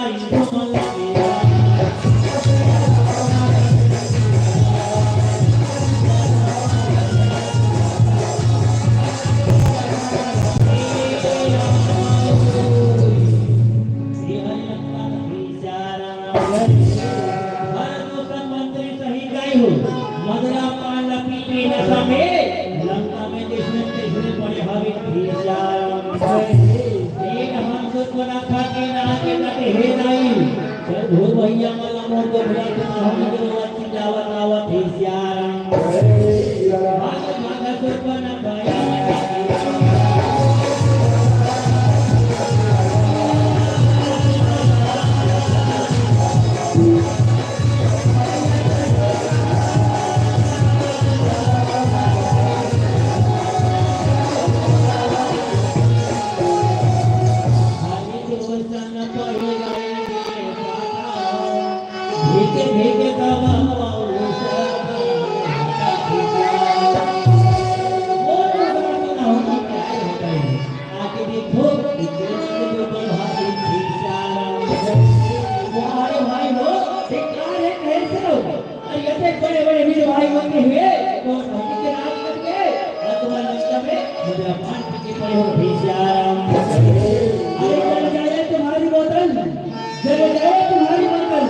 भारत के संग मंत्री सही गए हो, मदरा पान ला पी के नशा में, लंका में जैसे तैसे पड़े हवे भीषण। एक हम तो कोना खा के ना के कटे हे दाई, चल धो भैया मला मोर को भैया तो हम के बात की जावत आवत हे सियाराम। भाग भाग सुपन अरे भाई हो, ये क्या है, कैसे हो? अरे, इतने बड़े-बड़े वीर भाई होते हुए, तो भक्ति के राज करके, और तुम्हारे लंका में मुझे अपमान करके पड़े हो, भीष्म। अरे, जल जाए तुम्हारी बोतल, जल जाए तुम्हारी बोतल,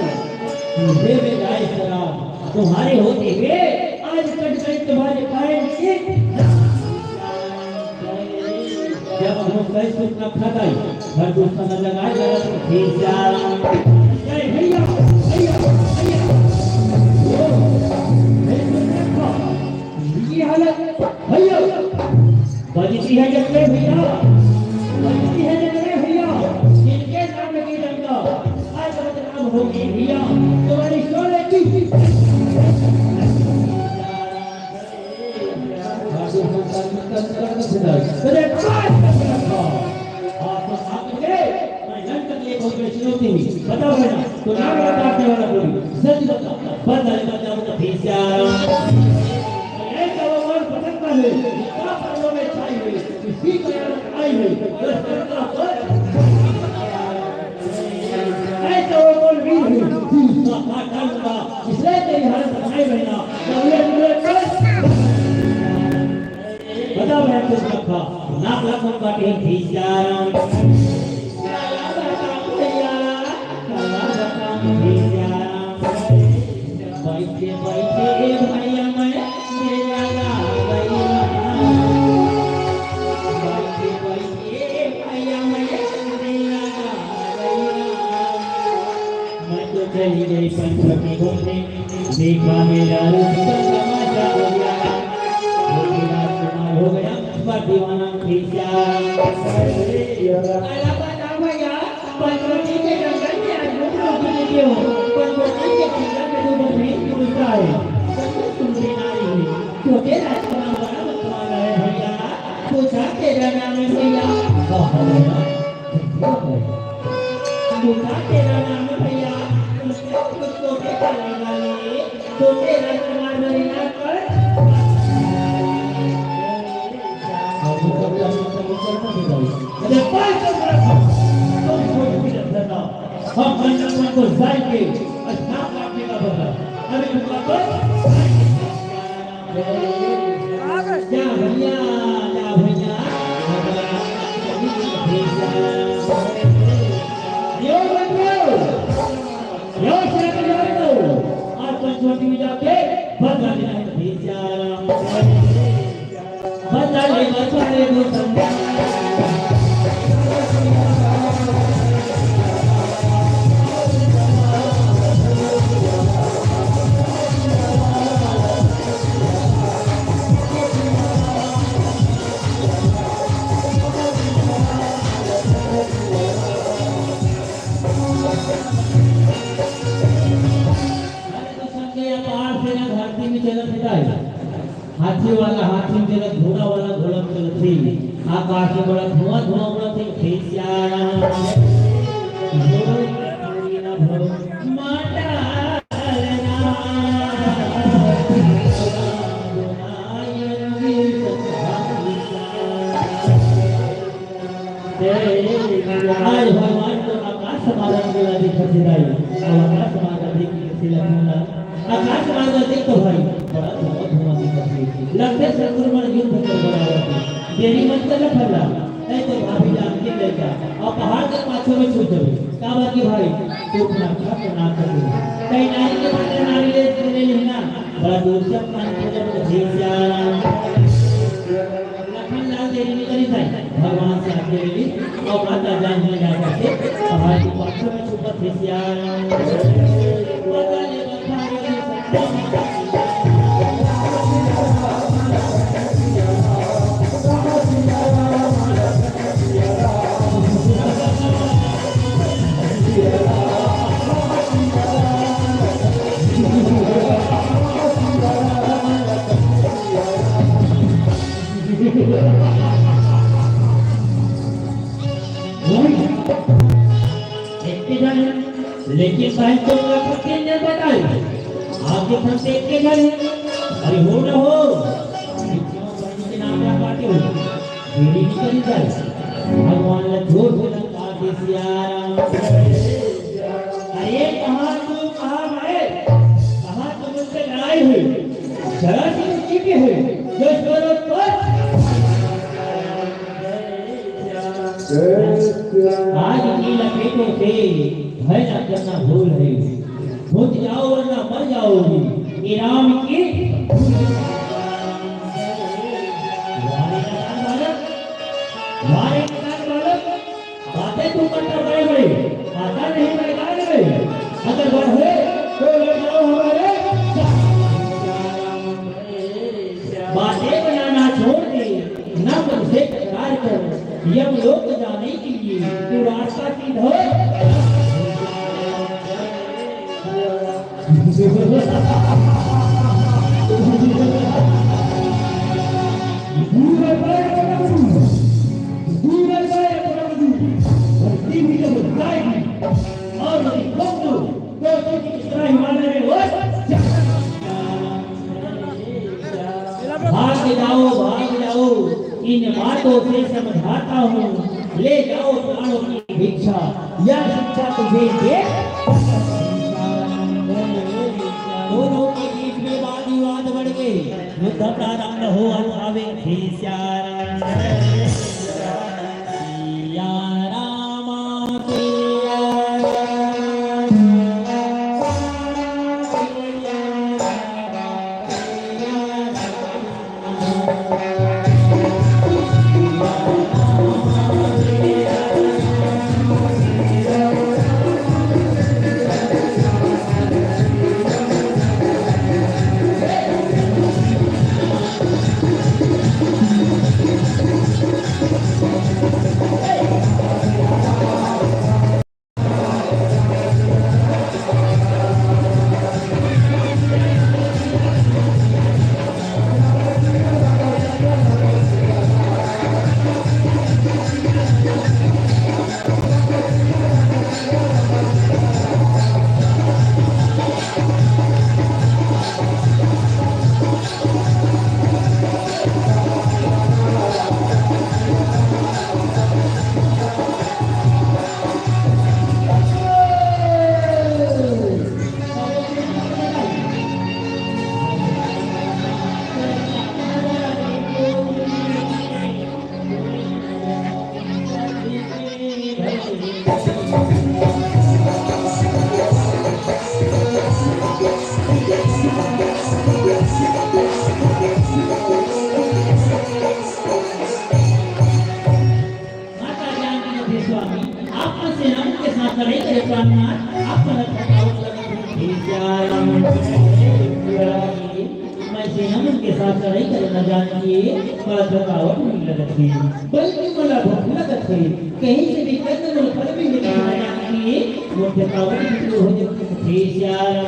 मुझे में जाए शराब, तुम्हारे होते हुए, आज कट गई तुम्हारे पैर की। जब हम कई सुख न खा गई, हर दुख का नजर आ जाए तो फिर जा। जय भैया, भैया, भैया। ओ, मैं तो देखा, ये हालत, भैया। बजती है जंगले भैया, बजती है जंगले भैया, इनके नाम की डंका, आज बदनाम होगी भैया, तुम्हारी शोले की। अरे, आज तो आपके मैं लंका के लिए बहुत बड़ी चुनौती हुई। बताओ बेटा, तो नाम बता, क्या वाला बोली? जल्दी बता। बंदा, बंदा, बंदा, भैया। ऐसा वो मन पसंद का है, क्या पन्नों में छाई हुई, किसी का यार आई हुई, बस करता पर। ऐसा वो मन वीर है, इसलिए तेरी हालत बनाए रहना, तो ये पूरे कर। बता मैं कुछ रखा, लाख लाख हम बाटे हैं भैया राम। काला बताऊं भैया, काला बताऊं भैया राम। बैठे बैठे ए भैया मैं मेरा गा गई राम। बैठे बैठे ए भैया मैं मेरा गा गई राम। मैं तो चली गई पंचवटी घूमने, देखा मेरा रूप का तमाशा हो गया। वो भी राजकुमार हो गया, पर दीवाना भैया। अरे, अरे, अरे, बताओ भैया, पंचवटी के जंगल में आज घूम रहे हो, क्यों? पंचवटी के जंगल में दो बकरी पुरुष आए, सब कुछ सुनते ना रही। छोटे राजकुमार बड़ा बकवास है भैया, पूछा तेरा नाम है भैया। हाँ, हाँ, भैया। पूछा तेरा नाम है भैया, तुम क्यों मुझको बेटा लगा लिए? तो तेरा तुम्हारा नाम पर। अरे, पाँच सौ ग्राम। तुम छोटी सी रखना। हम मंडल को जाएंगे और सांप काटने का बदला। अरे, तुम वापस। जा भैया, जा भैया। यो बंधु, यो सेठ बंधु, आज पंचवटी में जाके बदला लेना है भैया। बदला ले, बदला ले, बदला ले। अरे तो संजय, पहाड़ से ना धरती में चलत हे दाई। हाथी वाला हाथी में चलत, घोड़ा वाला घोड़ा में चलत हे। आकाश में बड़ा धुआं धुआं उड़त हे, खींचा। माता आज भगवान तो आकाश मार्ग में दिखत हे दाई, और आकाश मार्ग दिख के लखन ला, आकाश मार्ग दिख तो भाई, बड़ा धुआं धुआं दिखत हे। लगथे शत्रु मन युद्ध कर बराबर हे। देरी मत कर लखन ला, नहीं तो भाभी जान के ले जा, और पहाड़ के पाछू में छूट जाबे। काबर कि भाई, तू अपना खतरनाक कर दे। कहीं नारी के बदले नारी ले, ले लेना, बड़ा दूर से अपना निकल जाबे, जय सिया राम। लखन लाल देरी नइ करिस हे, भगवान से आज्ञा ले लिस, अउ माता जान नइ जाय करके, पहाड़ के पाछू में छुपत हे सियान। एके झन, लेकिन भाई तो का पति ने बताई, आगे हम देख के जाए, अरे हो न हो, के नाम ला पाके हो, देरी नहीं करी जाए, भगवान ला जोर से लगा दे सियाराम। अरे कहाँ तू, कहाँ मैं, कहाँ तुमसे लड़ाई हुई, जरा सी ऊंची की हुई, जो करो तो। आज की लपेटों से भय ना करना भूल है, भूल जाओ वरना मर जाओगी, ये राम की। वाह रे किसान बालक, वाह रे किसान बालक, बातें तू करता बड़े बड़े, आता नहीं मैदान में, अगर बढ़े तो ले जाओ हमारे। बातें बनाना छोड़ दे, ना कर यमलोक जाने के लिए तू रास्ता सीधा। दूर है प्रभु, दूर है प्रभु, धरती भी जब जाएगी और नहीं, तो तुझे इतना ही मानने में वो भाग जाओ, भाग जाओ, इन बातों से समझाता हूँ, ले जाओ प्राणों की भिक्षा, यह शिक्षा तुझे दे। दोनों के बीच में वाद विवाद बढ़ गए, युद्ध प्रारंभ हुआ। अब सिया राम, सिया राम, सिया राम। माता जानकी के स्वामी, आपन सेना मन के साथ लड़ाई करे प्राणनाथ, आपन थकावट लगत हे। हे सिया राम, मैं सेना मन के साथ लड़ाई करे न जानकी, बड़ा थकावट होय लगत हे, बल्कि मोला भूख लगत हे, कहीं से भी कन्न मोला फल भी मिलही न जानकी, मोर थकावट भी दूर हो जाही। हे सिया राम,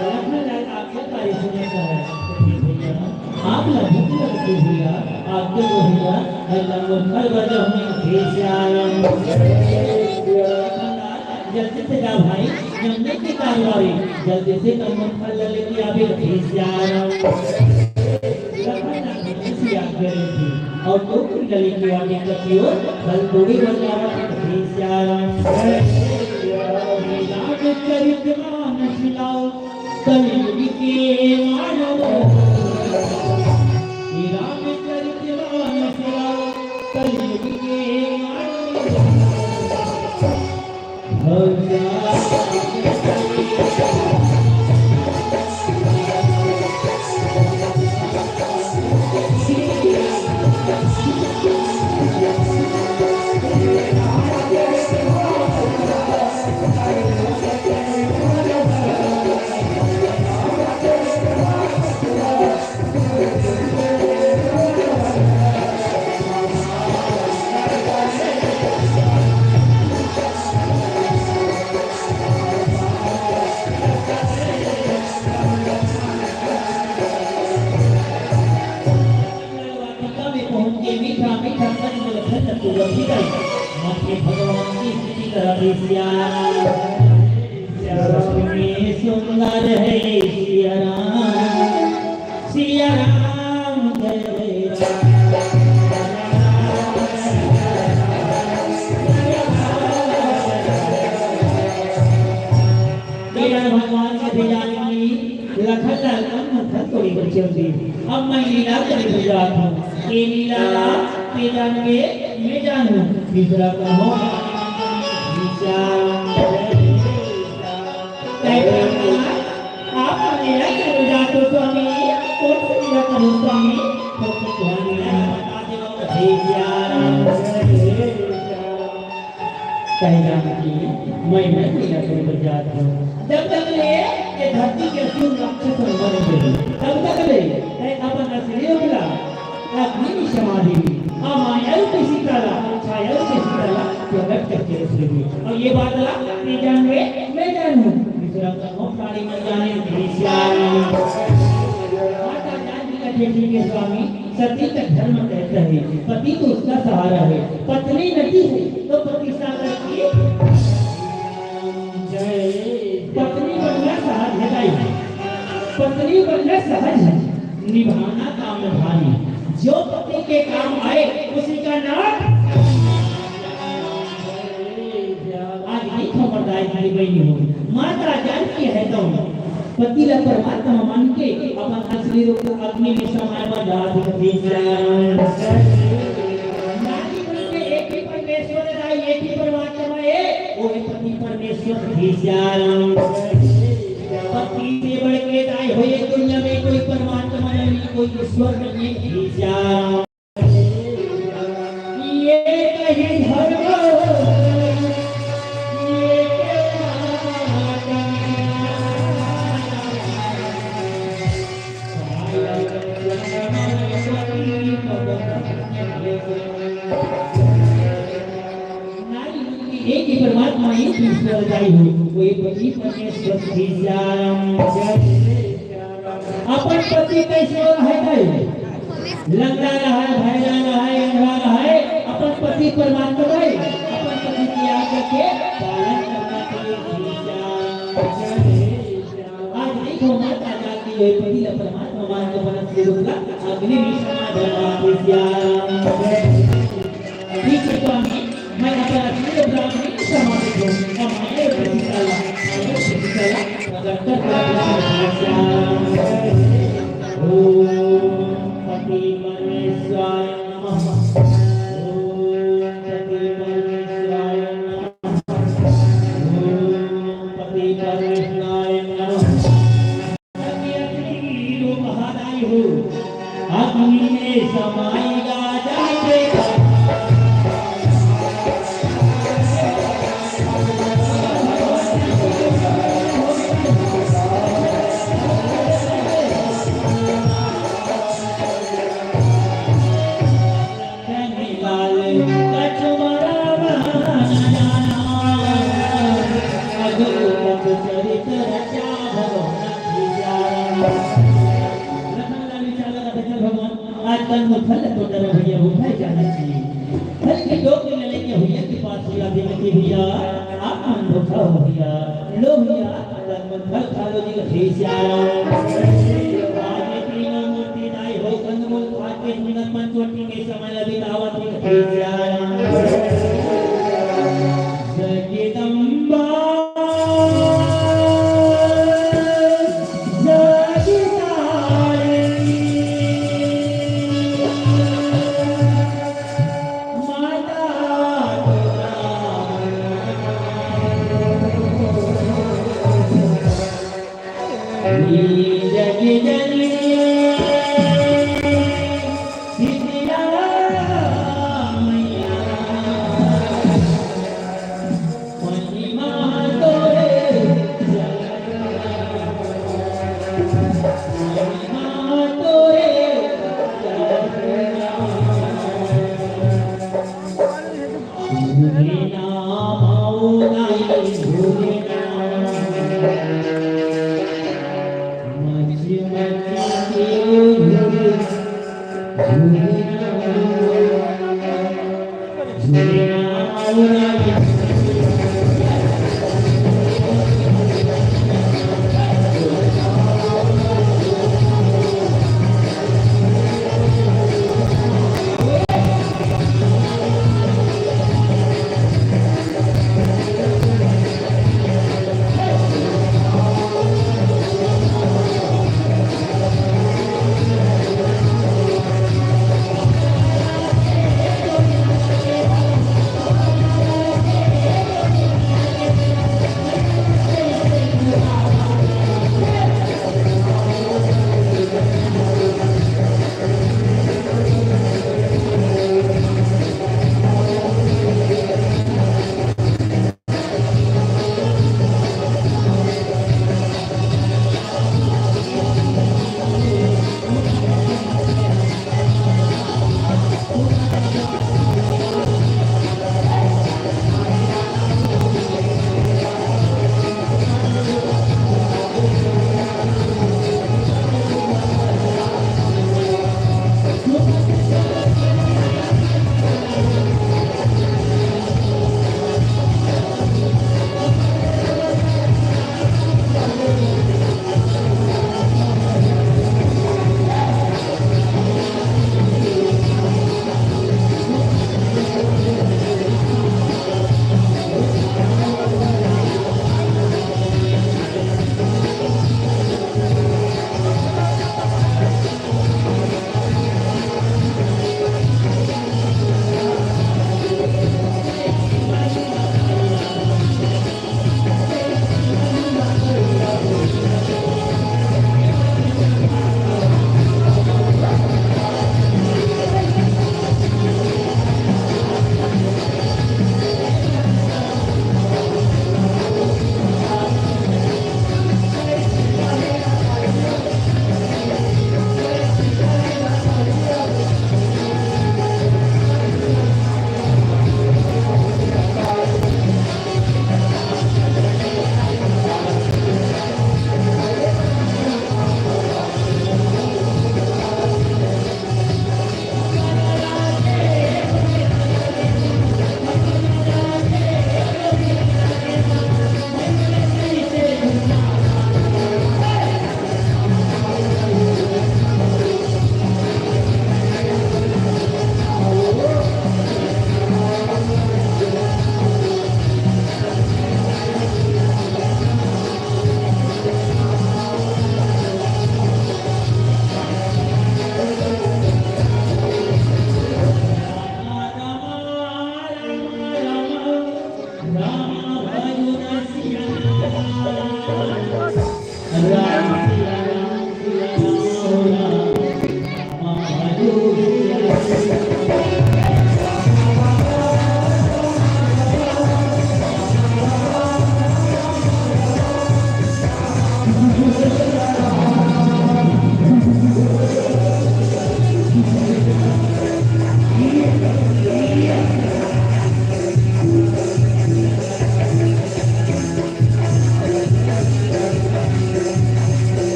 लखन लाल आज्ञाकारी सुनत हे। आप ला भूख लगत हे भैया, आप तो भैया, अल्लाह मोर फल बजा हूँ, हे सिया राम। जल्दी से जा भाई, जमने के कारवारी, जल्दी से कमर फल लेके आवे, हे सिया राम। लखन लाल की आज्ञा रहिथे, अउ दो कुंडली के आगे कथियो, फल तोड़े बजावत, हे सिया राम। रामचरित मानस लाओ, कलयुग के मानव। हे रामचरित मानस लाओ, कलयुग के मानव। भगवान की स्तुति करा दे सिया राम। सुंदर है सिया राम। सिया राम जय राम। तेरा भगवान के भेजा की लखन लाल का मुखर तोड़ी बच्चे होते। अब मैं लीला करे भेजा हूँ। ये लीला ला ते जान के मैं जानू। दूसरा कहो विचार। आप मेरा करो जातो स्वामी, कौन से मेरा करो स्वामी? तो तुम्हारी बता दे बाबा। हे सिया राम, हे सिया राम। कहे जानकी, मैं नहीं मेरा करो जात हूँ। जब तक ले ये धरती के असुर राक्षस मर गए, तब तक ले मैं अपन असली उगला अग्नि में समा देवी। अब आया अउ ये बात ला तैं जानबे, मैं जानहूं, दूसरा कोनो प्राणी मन जाने। श्याम। माता जानकी कथे, ठीक हे स्वामी, सती का धर्म कहता है, पति तो उसका सहारा है, पत्नी नदी है तो पति सागर की। जय। पत्नी बनना सहज है दाई, पत्नी बनना सहज है, निभाना काम भारी। जो पति के काम आए, उसी का नाम। आज नहीं खबर दाई, भाई बहनी हो, माता जानकी हे तो पति ला परमात्मा मान के अपन असली रूप ला अग्नि में समाए बर जात हे। श्याम। नारी मन के एक ही परमेश्वर हे दाई, एक ही परमात्मा हे, वो हे पति परमेश्वर। श्याम। पति से बढ़ के दाई हो ये दुनिया में कोई परमात्मा नहीं, कोई ईश्वर नहीं। श्याम। ये कही धर्म, ये नारी मन के एक ही परमात्मा, एक ईश्वर दाई हो, वो एक पति परमेश्वर। श्याम। अपन पति कइसे हे दाई? लंगड़ा रहय, भैरा रहय, अंधरा रहय, अपन पति परमात्मा हे, अपन पति के आज्ञा के पालन करना चाहिए। श्याम। आज नहीं हो माता जानकी, ये पति ला परमात्मा मान के बनत के रूप ला अग्नि में समाए बर जात हे। श्याम। ठीक हे स्वामी, मैं अपना पूरे ब्राह्मणी समाज को हमारे प्रतिकाला, हमारे प्रतिकाला प्रकट कर दिया। श्याम। ओम पति परमेश्वराय नमः। ओम पति परमेश्वराय नमः। ओम पति परमेश्वराय नमः। अग्नि रूप हराई हो, अग्नि में समाई राजा के। लखन लाल विचार लगा था, चल भगवान, आज तन मन फल तो डर भैया, भूखा ही जाना चाहिए। फल के टोकरी ले लेके भैया के पास भैया देने के, भैया आप मन भूखा हो भैया, लो भैया तन मन फल खा लो जी। श्री श्याम। आज ये तीनों मूर्ति दाई हो, कंदमूल खा के सुंदर पंचवटी के समय ला बितावत हे। श्री श्याम। जगदम्बा जगदारिणी माता जगजननी शीतला मैया।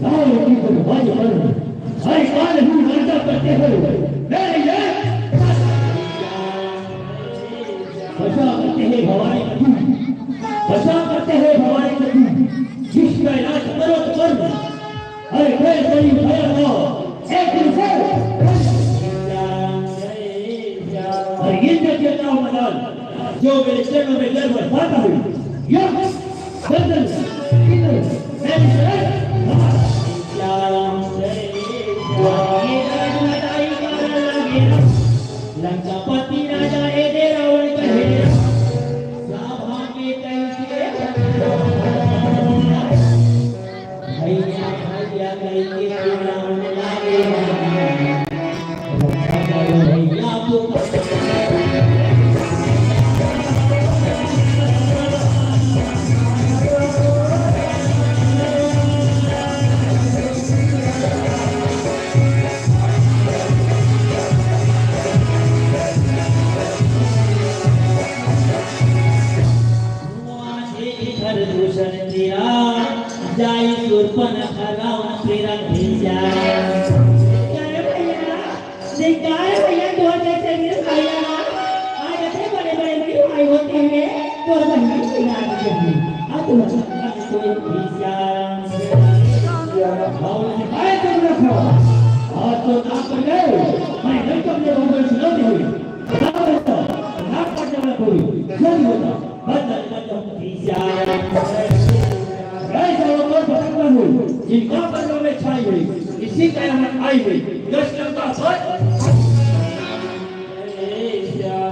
रावण की बर्बाद कर, हर काल ही राजा करते हो मेरे ये। बचा करते हैं भवानी का दूध, बचा करते हैं भवानी का दूध, जिसका इलाज करो तो कर। अरे, कोई कोई भय हो, एक दिन से। अरे, ये जो कहता हूँ मजाल, जो मेरे चरणों में गर्व पाता हूँ, यह गर्दन, इधर, मेरी शरण, बाहर। ये राजमाता ही कारण लगे ना, लंकापति राजा ए दे रावण का हेरा, सभा के कई के भैया, भैया कहिके चिल्लावन लागे। रक्षा करो भैया, तू हुआ थे इधर दूषण तेरा, जाई सुरपन हरावन तेरा भेजा। अरे भैया, धिक्कार है भैया, दो जैसे वीर भैया, आज ऐसे बड़े बड़े वीर भाई होते हैं, तो बहन की राज करती। अब तुम कोई भेजा। और सिपाही तुम रखो, और तो नाम पर गए, मैं नहीं तुमने भगवान सुनाते हुए। इसी कारण हम आई हुई, इसी कारण हम आई हुई।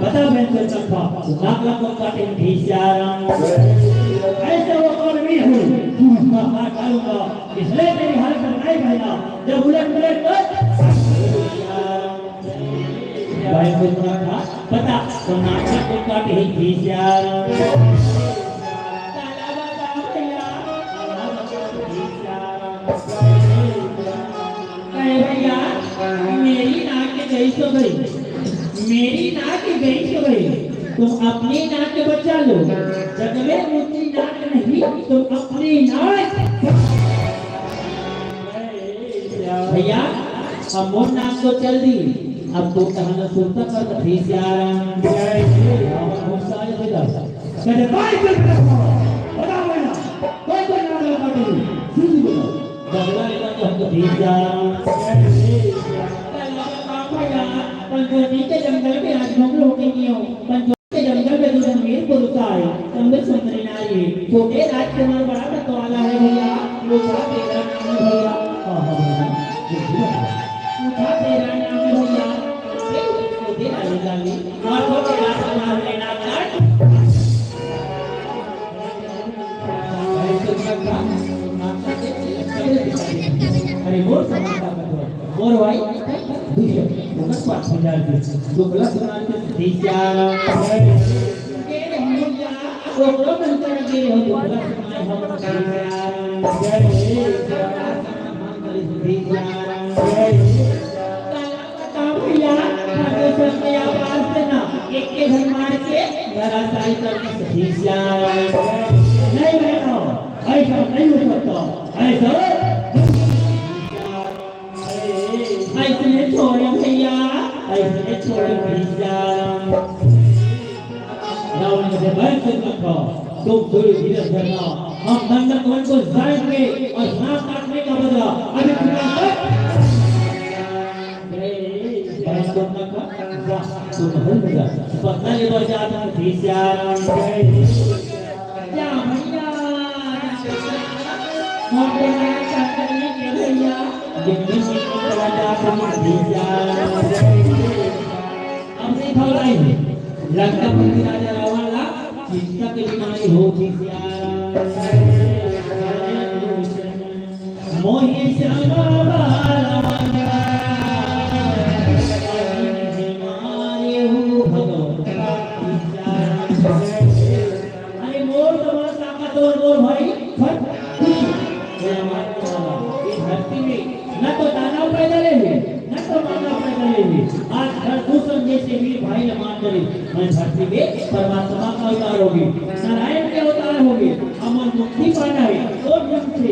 बता मैं तो चंपा, लाख लाख को काटे घिसियारा। ऐसे वो कौन वीर हूँ, मैं हाथ डालूंगा, इसलिए तेरी हालत में नहीं बहना, जब उलट पुलट कर भाई को इतना था पता, तो नाटक को काटे ही घिसियारा। अरे भैया, मेरी नाक गई सो गई, मेरी नाक गई सो गई, तुम अपनी नाक बचा लो। जग में दूसरी नाक नहीं, तुम अपनी नाक। भैया, अब मोर नाक तो चल दी, अब तो कहना सुनता कर घिसियारा। जय श्री राम। गुस्सा आ जाता। कहे, "भाई, चल बेटा, बता बेटा, कोई कोई नाम लगा दे, सुन ली बेटा, बदला लेना तो हमको घिसियारा।" जय श्री राम। भैया, पंचवटी के जंगल में आज घूम लो के नहीं हो, पंचवटी के जंगल में दो जन वीर पुरुष आए, सुंदर सुंदरी नारी, छोटे राजकुमार बड़ा मतवाला है भैया, वो बड़ा तेरा नाम है भैया। हाँ, हाँ, हाँ, हाँ। ये भी है। पूछा तेरा नाम भैया, फिर उसको दे डाली डाली, और वो तेरा सवाल लेना कर। अरे, वो समाज का मतलब। और भाई, दूसरे, वो मत पास हो जाए, जो गलत समाज के सतीश क्या? तेरे हम लोग क्या, वो गलत अंतर के हो, जो गलत समाज हम लोग क्या? जय श्री राम। जय श्री राम। भैया, परमेश्वर के आवाज से ना, एक के घर मार के, धराशायी करके सतीश जा। नहीं बहनों, ऐसा नहीं हो सकता, ऐसा। ऐसे छोड़े भैया, ऐसे छोड़े भैया। रावण के बैठ से रखो, तुम दूर धीरज धरना, हम नंदन वन को जाएंगे और सांप काटने का बदला अभी तुम्हें तक। बैठ से रखो, जा, तुम हल में जा, बदला ले बर जा, तुम भीष्म। जा भैया, हम तुम्हारा चाकर नहीं के भैया, जितने भी बदला जा, तुम भीष्म। अब देखो भाई, लंकापति राजा रावण ला चिंता के बीमारी हो गई। मोहि श्यामा बाला बीमारी हो भगवंता। अरे मोर समान ताकतवर मोर भाई, फट, फट। ये धरती में न तो दानव पैदा ले हुए, न तो मानव पैदा ले हुए। आज हर दूसर जैसे वीर भाई ने मान करे, मैं धरती में परमात्मा का अवतार होगी, नारायण के अवतार होगी, अमर मुक्ति पाना है। और जब से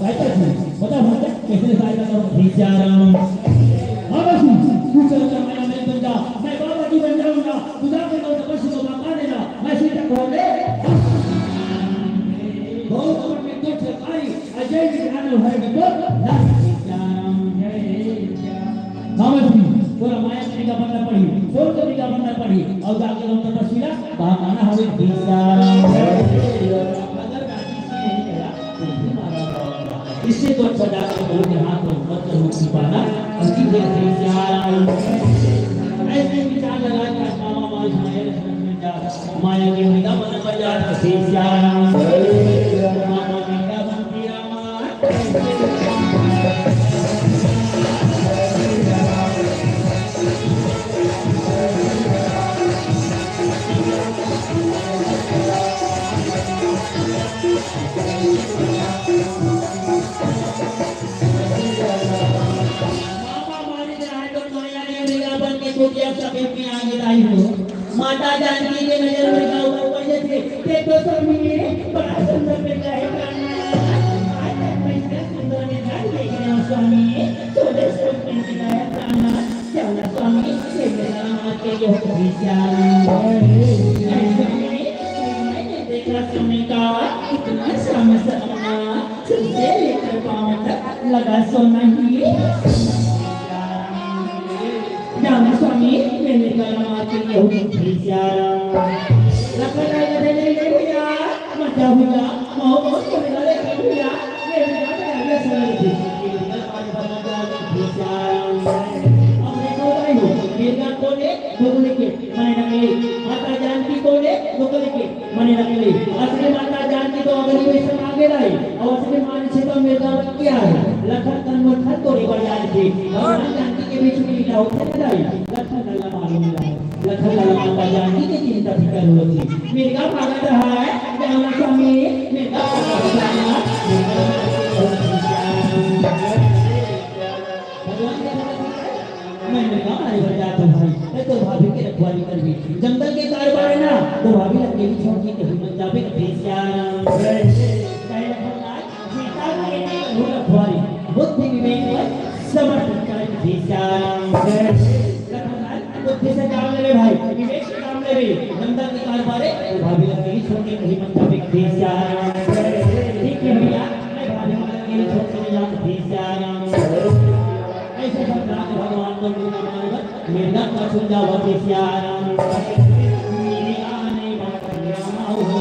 गायता जी, बता भैया, कैसे गायता करो? हे सिया राम। हाँ बस, तू चल कर मेरा मेल बन जा, मैं बाबा जी बन जाऊंगा। तू जाके तो तपस्या को बता देना, मैं सीता को ले। बहुत बड़े दो सरकारी अजय जी के नाम हर के तो। हे सिया राम। हाँ बस, तोरा माया के निगाह बनना पड़ी, तोर के निगाह बनना पड़ी, और जाके तो तपस्या बहाना हवे। हे सिया राम। अगर राजी से नहीं गया, इससे तो अच्छा जाकर बोल के हाथ में मत करो, मुक्ति पाना। और सीधे से प्यार। ऐसे विचार लगा के मामा माल खाए, लक्ष्मण मिल जा। माया के निगाह बन पर जा, से प्यार। मामा निगाह बन पिया मार। मामा मारी जाए तो माया के बेटा बन के कुटिया सफेद में आगे लाई हो। माता जानकी के नजर में का ऊपर पड़ जाथे। देखो स्वामी, बड़ा सुंदर मिर्गा हे प्राणनाथ। आज तक मैं इतना सुंदर मिर्गा नहीं देखे हूँ स्वामी। सोने से ऊपर मिर्गा हे प्राणनाथ। जाओ ना स्वामी, ये मेरा मार के ये हो गई क्या? अरे स्वामी, मैं नहीं देखा सोने का इतना श्याम सपना। सिर से लेकर पाँव तक लगा सोना ही। जाओ स्वामी, मैंने कलम आके कहूँ भैया। लखन आए गधे ले ले भैया, मजा भैया, माओ माओ सोने वाले कर भैया, ये भैया, मैं आगे सोने लगी। अब देखो भाई, मेरा कोने, दोनों के, मैंने नकली, माता जानकी कोने, दोनों के। मने नकली। असली माता जानकी तो अगली में समा के रही, और असली माँ ने छिपा मेरा क्या है? लखन तन में खन तो रिवर जानकी। भगवान जानकी के बीच में मिला होता है नहीं। लखन लल्ला मालूम मिला है। लखन लल्ला माता जानकी के चिंता फिकर होती। मिर्गा भागत रहा है, जाओ ना स्वामी, मिर्गा भागत रहा है। भगवान के भगत है। मैं मिर्गा मारे बर जात हूँ भाई, मैं तो भाभी के रखवाली करबे। जंगल के कारोबार है ना, तो भाभी लगे भी छोड़ के कहीं मत जाबे, कभी सियाराम। कहे लखनलाल, सीता के लिए करूँ रखवाली, बुद्धि विवेक पर समर्पित कर, कभी सियाराम। लखनलाल, बुद्धि से काम ले भाई, विवेक से काम ले। जंगल के कारोबार है, तो भाभी लगे भी छोड़ के कहीं मत जाबे, कभी सियाराम। ठीक है भैया, मैं भाभी लगे भी छोड़ के नहीं जाऊँ, कभी सियाराम। ऐसे भगवान, भगवान को मेरा कछु जावत सियाराम। मेरे आने वाला राम हो।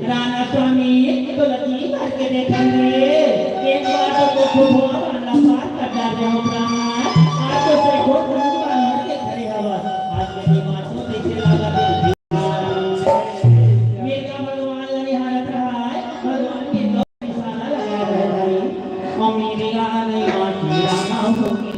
राना स्वामी, तोला जी भर के देखन रे। एक बार तो तू खूब हुआ वाला बात कर डाले हो प्राण। आज तो से को खूब मार के खड़े हवा। आज के बात तो पीछे लगा दे। मेरा भगवान ला निहारत रहा है, भगवान के दो निशाना लगा रहे भाई। मम्मी भी आ गई, माँ की रामा हो गई।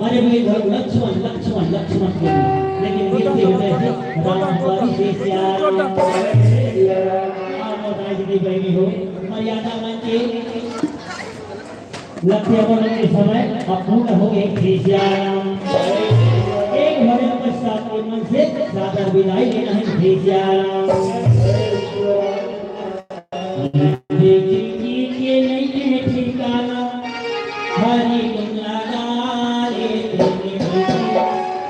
अरे भाई, लक्ष्मण, लक्ष्मण, लक्ष्मण के लिए। लेकिन गिनती होते हैं, राम हमारी जय सिया राम। आप बताइए, कितनी बहनी हो, मर्यादा मन की। लक्ष्य अपन के समय अब पूर्ण हो गए, जय सिया राम। एक भजन पश्चात के मन से सादर विदाई लेना है, जय सिया राम। जिंदगी के नइये ठिकाना, हरि गुण गाए तुम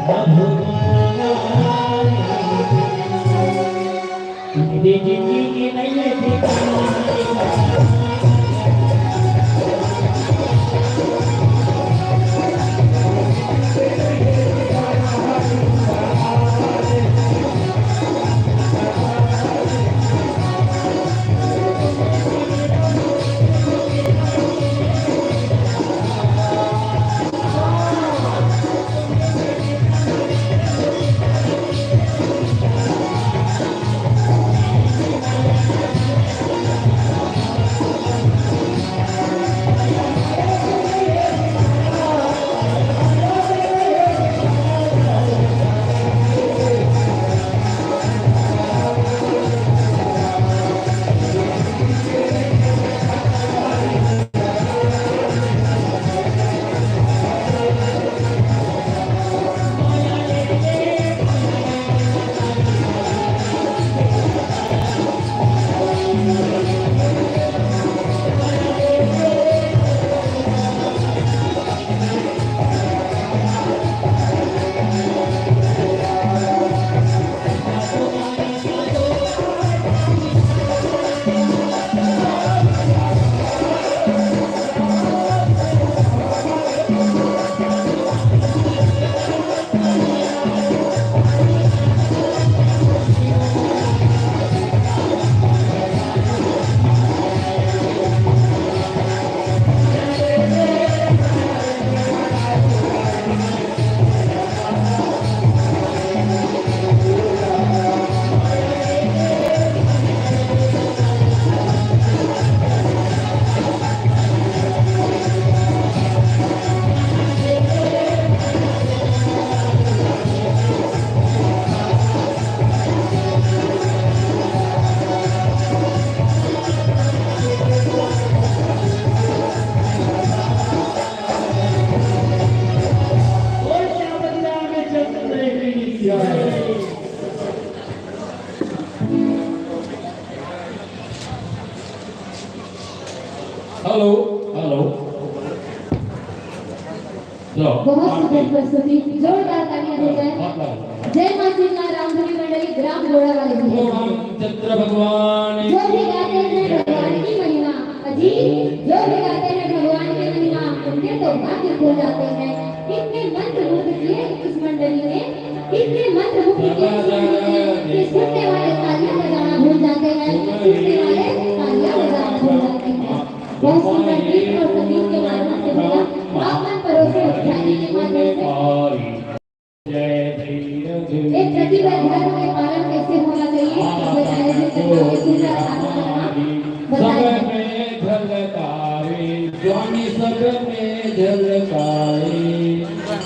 भगवान। जिंदगी के नइये ठिकाना, हरि गुण गाए। Hello, hello. बहुत सुंदर प्रस्तुति, जोरदार तालियां दी जाए। जय मां शीतला रामधुनी मंडली, ग्राम गोड़ा वाले भी। ओम चंद्र भगवान जो भी गाते हैं भगवान की महिमा, अजी, जो भी गाते हैं भगवान की महिमा, उनके तो भाग्य खो जाते हैं। इतने मंत्र मुग्ध किए इस मंडली ने, इतने मंत्र मुग्ध किए इस मंडली ने कि सुनने वाले तालियां बजाना भूल जाते हैं, सुनने वाले तालियां बजाना भूल जाते हैं। बहुत सुंदर गीत और संगीत के माध्यम से भैया आप मन परोसे उठाने के माध्यम से एक प्रतिबद्ध धर्म के पालन कैसे होना चाहिए, ये आयोजन करना, ये सुंदर आयोजन करना बताया। झलकावे स्वामी, सब में झलकावे।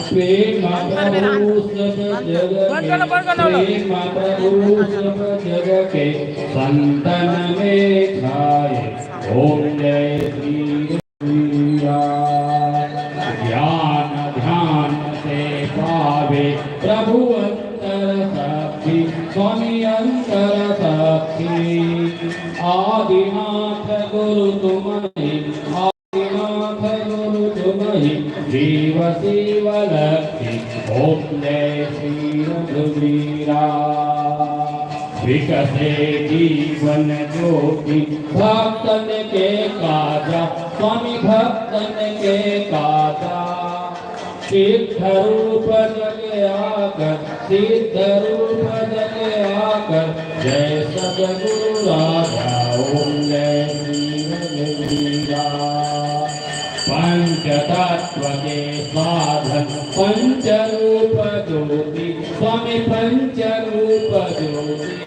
प्रेम प्रभु सब जग के, प्रेम प्रभु सब जग के, संतन में छाए। ओम जय श्री राम। ज्ञान ध्यान से पावे प्रभु अंतर शक्ति, स्वामी अंतर शक्ति। आदिनाथ गुरु तुम ही, आदिनाथ गुरु तुम ही, जीव शिव लक्ष्मी। ओम जय श्री रघुवीरा। विकसे जीवन ज्योति भक्तन के काजा, स्वामी भक्तन के काजा। सिद्ध रूप जग आकर, सिद्ध रूप जग आकर, जय सदगुरु राजा। ओम जय श्री रघुवीरा। पंच तत्व के साधन पंच रूप ज्योति, स्वामी पंच